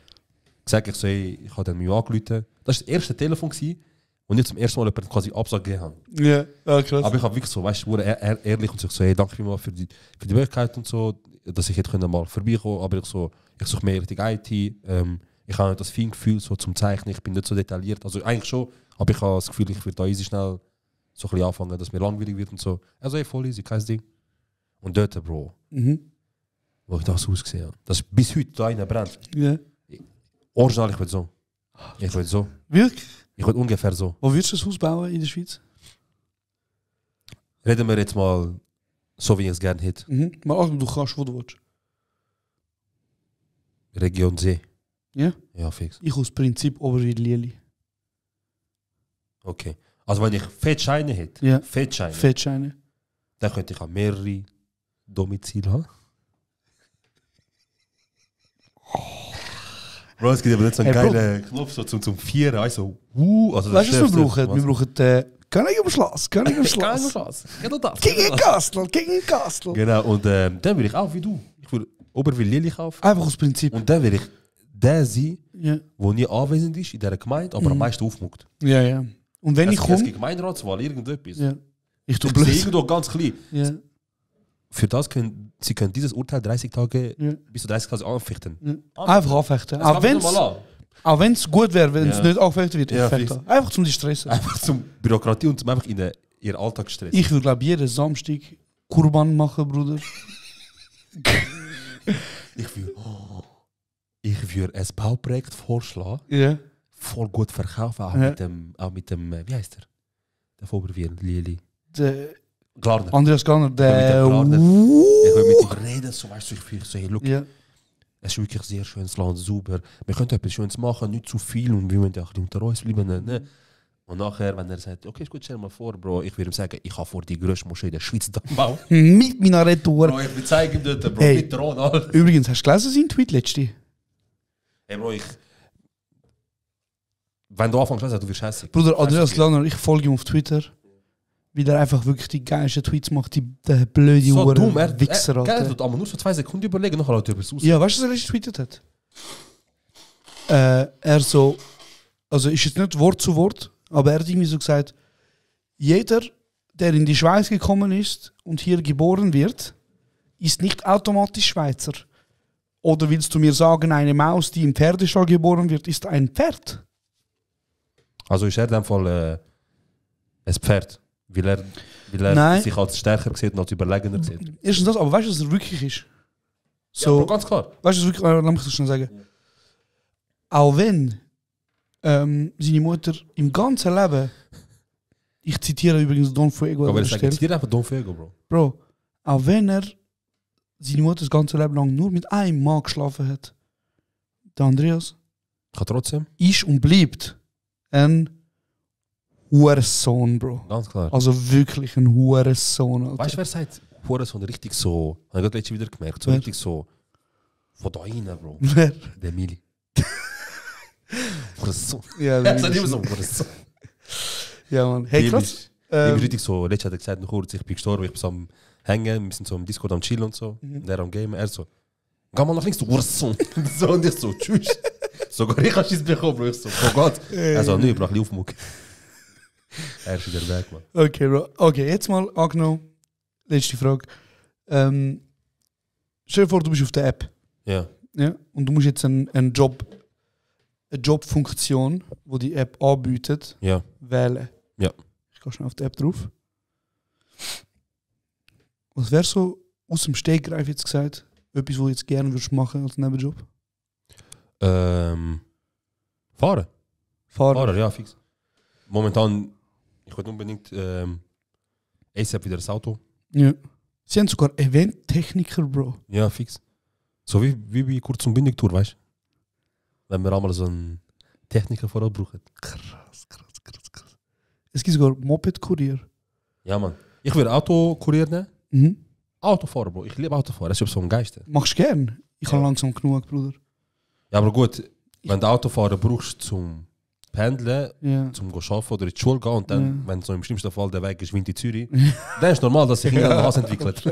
Speaker 2: du, ich habe dann mich angerufen. Das war das erste Telefon, und nicht zum ersten Mal jemand quasi Absage gegeben haben.
Speaker 1: Ja, krass.
Speaker 2: Aber ich habe wirklich so, weißt du, ehrlich und so, danke vielmals für die Möglichkeit und so, dass ich jetzt mal vorbeikommen. Aber ich suche mehr Richtung IT. Ich habe nicht das Feingefühl so zum Zeichnen, ich bin nicht so detailliert. Also eigentlich schon, aber ich habe das Gefühl, ich werde da easy schnell so ein bisschen anfangen, dass mir langweilig wird und so. Also voll easy, kein Ding. Und dort, Bro, wo ich das ausgesehen habe, das ist bis heute da innen brennt.
Speaker 1: Ja.
Speaker 2: Original, ich will so. Ich will so.
Speaker 1: Wirklich?
Speaker 2: Ich will ungefähr so.
Speaker 1: Wo würdest du das Haus bauen in der Schweiz?
Speaker 2: Reden wir jetzt mal so, wie ich es gerne hätte.
Speaker 1: Mal achten, du kannst, wo du willst.
Speaker 2: Region See.
Speaker 1: Ja?
Speaker 2: Ja, fix.
Speaker 1: Ich aus Prinzip Oberwil-Lili.
Speaker 2: Okay. Also wenn ich Fettscheine hätte,
Speaker 1: Ja.
Speaker 2: Fettscheine, dann könnte ich auch mehrere Domizile haben. Bro, es gibt aber nicht so einen
Speaker 1: Hey, Bro.
Speaker 2: geilen Knopf so zum Vieren. Also, also
Speaker 1: Weißt du, was wir brauchen?
Speaker 2: Was?
Speaker 1: Wir brauchen König im Schloss, König im Schloss.
Speaker 2: Genau das.
Speaker 1: Gegen Kastel, gegen Kastel.
Speaker 2: Genau, und dann will ich auch wie du. Ich will Oberwil-Lili kaufen.
Speaker 1: Einfach aus Prinzip.
Speaker 2: Und dann will ich der sein,
Speaker 1: Ja.
Speaker 2: der nie anwesend ist in dieser Gemeinde, aber am meisten aufmuckt.
Speaker 1: Ja, ja. Und wenn ich
Speaker 2: Es
Speaker 1: komme...
Speaker 2: gibt Gemeinderatswahl, irgendetwas.
Speaker 1: Ja. Ich tue
Speaker 2: Ich sehe
Speaker 1: blöd.
Speaker 2: irgendwo ganz klein.
Speaker 1: Ja.
Speaker 2: Für das können sie dieses Urteil 30 Tage
Speaker 1: Ja.
Speaker 2: bis zu 30 Tage anfechten.
Speaker 1: Ja. Einfach anfechten.
Speaker 2: Das kann man mal an.
Speaker 1: Auch wenn es gut wäre, wenn es
Speaker 2: Ja.
Speaker 1: nicht angefechtet wird.
Speaker 2: Ja,
Speaker 1: Ich fechte
Speaker 2: fix.
Speaker 1: an. Einfach zum die stressen.
Speaker 2: Einfach zum Bürokratie und zum einfach in ihren Alltag stressen.
Speaker 1: Ich würde, glaube ich, jeden Samstag Kurban machen, Bruder.
Speaker 2: Ich würde ein Bauprojekt vorschlagen,
Speaker 1: Ja.
Speaker 2: voll gut verkaufen, auch
Speaker 1: Ja.
Speaker 2: mit dem, wie heißt der? Der Vorberwier, Lili.
Speaker 1: Der
Speaker 2: Glarner.
Speaker 1: Andreas Glarner, der...
Speaker 2: Ich will mit ihm reden, so weißt du, ich fühle so, hey, look,
Speaker 1: Ja.
Speaker 2: es ist wirklich sehr schönes Land, super. Wir können etwas Schönes machen, nicht zu viel und wir müssen ja auch ein bisschen unter uns bleiben. Ne? Und nachher, wenn er sagt, okay, ist gut, stell dir mal vor, Bro, ich würde ihm sagen, ich habe vor die grösste Moschee der Schweiz da bauen.
Speaker 1: Mit meiner Retour.
Speaker 2: Bro, ich will zeigen ihm dort, Bro,
Speaker 1: Hey.
Speaker 2: mit Drohnen, Alter.
Speaker 1: Übrigens, hast du gelesen seinen Tweet letzte?
Speaker 2: Hey, Bro, wenn du anfängst, du wirst hässlich.
Speaker 1: Bruder, Andreas
Speaker 2: Okay.
Speaker 1: Glarner, ich folge ihm auf Twitter. Wie der einfach wirklich die geilsten Tweets macht, der blöde
Speaker 2: So
Speaker 1: Uhren
Speaker 2: dumm,
Speaker 1: Wichser,
Speaker 2: er
Speaker 1: Alter.
Speaker 2: tut aber nur so 2 Sekunden überlegen, nachher hat er etwas aus.
Speaker 1: Ja, weißt du, was er letztes getweetet hat? Er so, also ist jetzt nicht Wort zu Wort, aber er hat irgendwie so gesagt, jeder, der in die Schweiz gekommen ist und hier geboren wird, ist nicht automatisch Schweizer. Oder willst du mir sagen, eine Maus, die im Pferdestall geboren wird, ist ein Pferd?
Speaker 2: Also ist er in dem Fall ein Pferd, weil er
Speaker 1: Nein.
Speaker 2: sich als stärker sieht und als überlegener sieht.
Speaker 1: Erstens das, aber weißt du, was er wirklich ist?
Speaker 2: Ja,
Speaker 1: So,
Speaker 2: Bro, ganz klar.
Speaker 1: weißt du, was wirklich, lass mich das schnell sagen. Auch wenn seine Mutter im ganzen Leben, ich zitiere übrigens Don Fuego,
Speaker 2: Aber
Speaker 1: an
Speaker 2: er
Speaker 1: der
Speaker 2: sagt
Speaker 1: Stelle,
Speaker 2: jetzt dir einfach Don Fuego, Bro.
Speaker 1: Bro, auch wenn er seine Mutter das ganze Leben lang nur mit einem Mann geschlafen hat, der Andreas
Speaker 2: Kann trotzdem,
Speaker 1: ist und bleibt ein Hurensohn, Bro.
Speaker 2: ganz klar.
Speaker 1: Also wirklich ein Hurensohn, Alter.
Speaker 2: Weißt du, wer sagt, Hurensohn richtig so, habe ich gerade letztens wieder gemerkt, so
Speaker 1: Wer?
Speaker 2: richtig so, von da rein, Bro.
Speaker 1: Wer?
Speaker 2: Der Mili. Hurensohn.
Speaker 1: Ja,
Speaker 2: Er sagt immer so, Hurensohn.
Speaker 1: ja, Mann. Hey, krass.
Speaker 2: Ihm ist richtig so, letztens hat er gesagt, noch kurz, ich bin gestorben, ich bin so am Hängen, wir sind so im Discord am Chillen und so, und er am Game, er so, geh mal nach links, du Hurensohn. So, und ich so, tschüss. Sogar ich habe Schiss bekommen, Bro. Ich so, oh Gott. Er so, nö, ich brauche ein bisschen Aufmuck. Er ist wieder weg, Mann.
Speaker 1: Okay, Bro. Okay, jetzt mal angenommen. Letzte Frage. Stell dir vor, du bist auf der App.
Speaker 2: Ja.
Speaker 1: Ja? Und du musst jetzt eine Jobfunktion, die die App anbietet,
Speaker 2: Ja.
Speaker 1: wählen.
Speaker 2: Ja.
Speaker 1: Ich gehe schnell auf die App drauf. Was wäre so aus dem Stegreif jetzt gesagt, etwas, was du jetzt gerne würdest machen als Nebenjob?
Speaker 2: Fahren.
Speaker 1: Fahren.
Speaker 2: Fahrer, ja, fix. Momentan, ich will unbedingt ASAP wieder das Auto.
Speaker 1: Ja. Sie haben sogar Eventtechniker, Bro.
Speaker 2: Ja, fix. So wie bei Kurz- und Bündig-Tour, weißt du? Wenn wir einmal so einen Techniker vor Ort brauchen.
Speaker 1: Krass. Es gibt sogar Moped-Kurier.
Speaker 2: Ja, Mann. Ich will Autokurier nehmen.
Speaker 1: Mhm.
Speaker 2: Autofahrer, Bro. Ich liebe Autofahren. Das ist so ein Geist.
Speaker 1: Machst du gern? Ich habe langsam genug, Bruder.
Speaker 2: Ja, aber gut. Wenn du Autofahrer brauchst zum Pendeln,
Speaker 1: Ja.
Speaker 2: zum arbeiten oder in die Schule gehen und dann, wenn so im schlimmsten Fall der Weg ist wie in Zürich, dann ist normal, dass sich irgendein Hass entwickelt.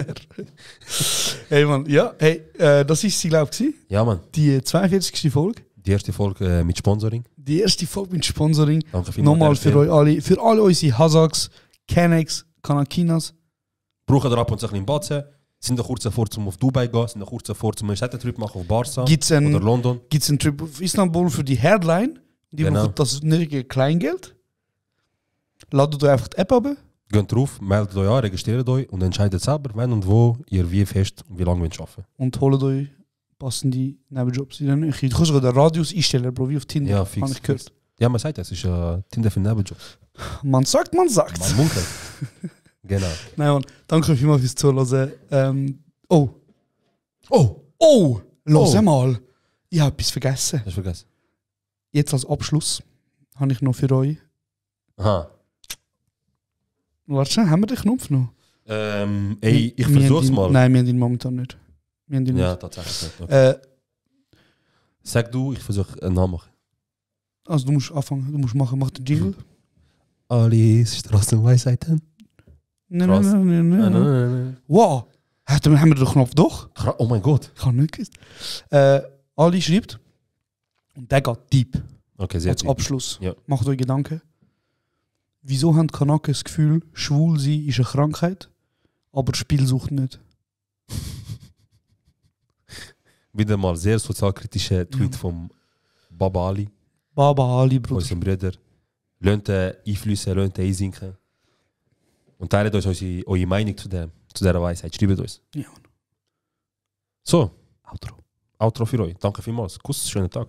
Speaker 1: Hey, Mann. Ja, hey, das ist sie, glaube ich,
Speaker 2: Ja, Mann.
Speaker 1: die 42. Folge.
Speaker 2: Die erste Folge mit Sponsoring.
Speaker 1: Die erste Folge mit Sponsoring.
Speaker 2: Danke vielmals.
Speaker 1: Nochmal für euch alle, für alle unsere Hazaks, Kennex, Kanakinas.
Speaker 2: Brauchen wir ab und zu ein bisschen Batzen. Sind noch kurz davor, um auf Dubai zu gehen. Sind noch kurz davor, um einen Städtetrip machen auf Barca
Speaker 1: Gibt's
Speaker 2: oder
Speaker 1: einen
Speaker 2: London.
Speaker 1: Trip auf Istanbul für die Headline? Die
Speaker 2: Genau.
Speaker 1: brauchen das nötige Kleingeld. Ladet euch einfach die App ab.
Speaker 2: Geht drauf, meldet euch an, registriert euch und entscheidet selber, wenn und wo ihr wie fest und wie lange wollt arbeiten.
Speaker 1: Und holt euch passende Nebenjobs in der Nähe. Du kannst sogar den Radius einstellen, Bro, wie auf Tinder.
Speaker 2: Ja,
Speaker 1: Habe
Speaker 2: fix.
Speaker 1: ich gehört.
Speaker 2: Ja, man sagt, es ist Tinder für Nebenjob.
Speaker 1: Man sagt, man sagt.
Speaker 2: Man munkelt. Genau.
Speaker 1: Nein, Mann. Danke vielmals fürs Zuhören. Oh,
Speaker 2: Oh!
Speaker 1: los
Speaker 2: Oh.
Speaker 1: mal. Ich habe etwas vergessen.
Speaker 2: Hast du vergessen?
Speaker 1: Jetzt als Abschluss habe ich noch für euch.
Speaker 2: Aha.
Speaker 1: Warte schnell, haben wir den Knopf noch?
Speaker 2: Ey, ich
Speaker 1: Wir
Speaker 2: versuch's
Speaker 1: haben ihn-
Speaker 2: mal.
Speaker 1: Nein, wir haben ihn momentan nicht. Wir haben ihn
Speaker 2: Ja,
Speaker 1: nicht.
Speaker 2: tatsächlich nicht. Okay. Sag du, ich versuche einen Namen machen.
Speaker 1: Also du musst anfangen, du musst machen. Mach den Jingle.
Speaker 2: Alice Straßenweisheiten.
Speaker 1: Nein,
Speaker 2: Krass.
Speaker 1: nein. Wow. Haben wir den Knopf doch?
Speaker 2: Oh mein Gott.
Speaker 1: Ich habe nicht gewusst. Ali schreibt, und der geht deep
Speaker 2: Okay, sehr
Speaker 1: als
Speaker 2: gut.
Speaker 1: Abschluss.
Speaker 2: Ja.
Speaker 1: Macht euch Gedanken. Wieso haben Kanaken das Gefühl, schwul sein ist eine Krankheit, aber Spielsucht nicht?
Speaker 2: Wieder mal sehr sozialkritischer Tweet vom Baba Ali,
Speaker 1: Baba Ali, Bruder.
Speaker 2: unserem Bruder. Lernt Einflüsse, lernt einsinken. Und teilt euch eure Meinung zu dieser Weisheit. Schreibt uns.
Speaker 1: Ja.
Speaker 2: So,
Speaker 1: Outro.
Speaker 2: Outro für euch. Danke vielmals. Kuss, schönen Tag.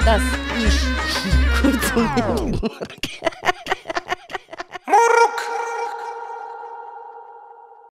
Speaker 8: Das ist kurz und bündig.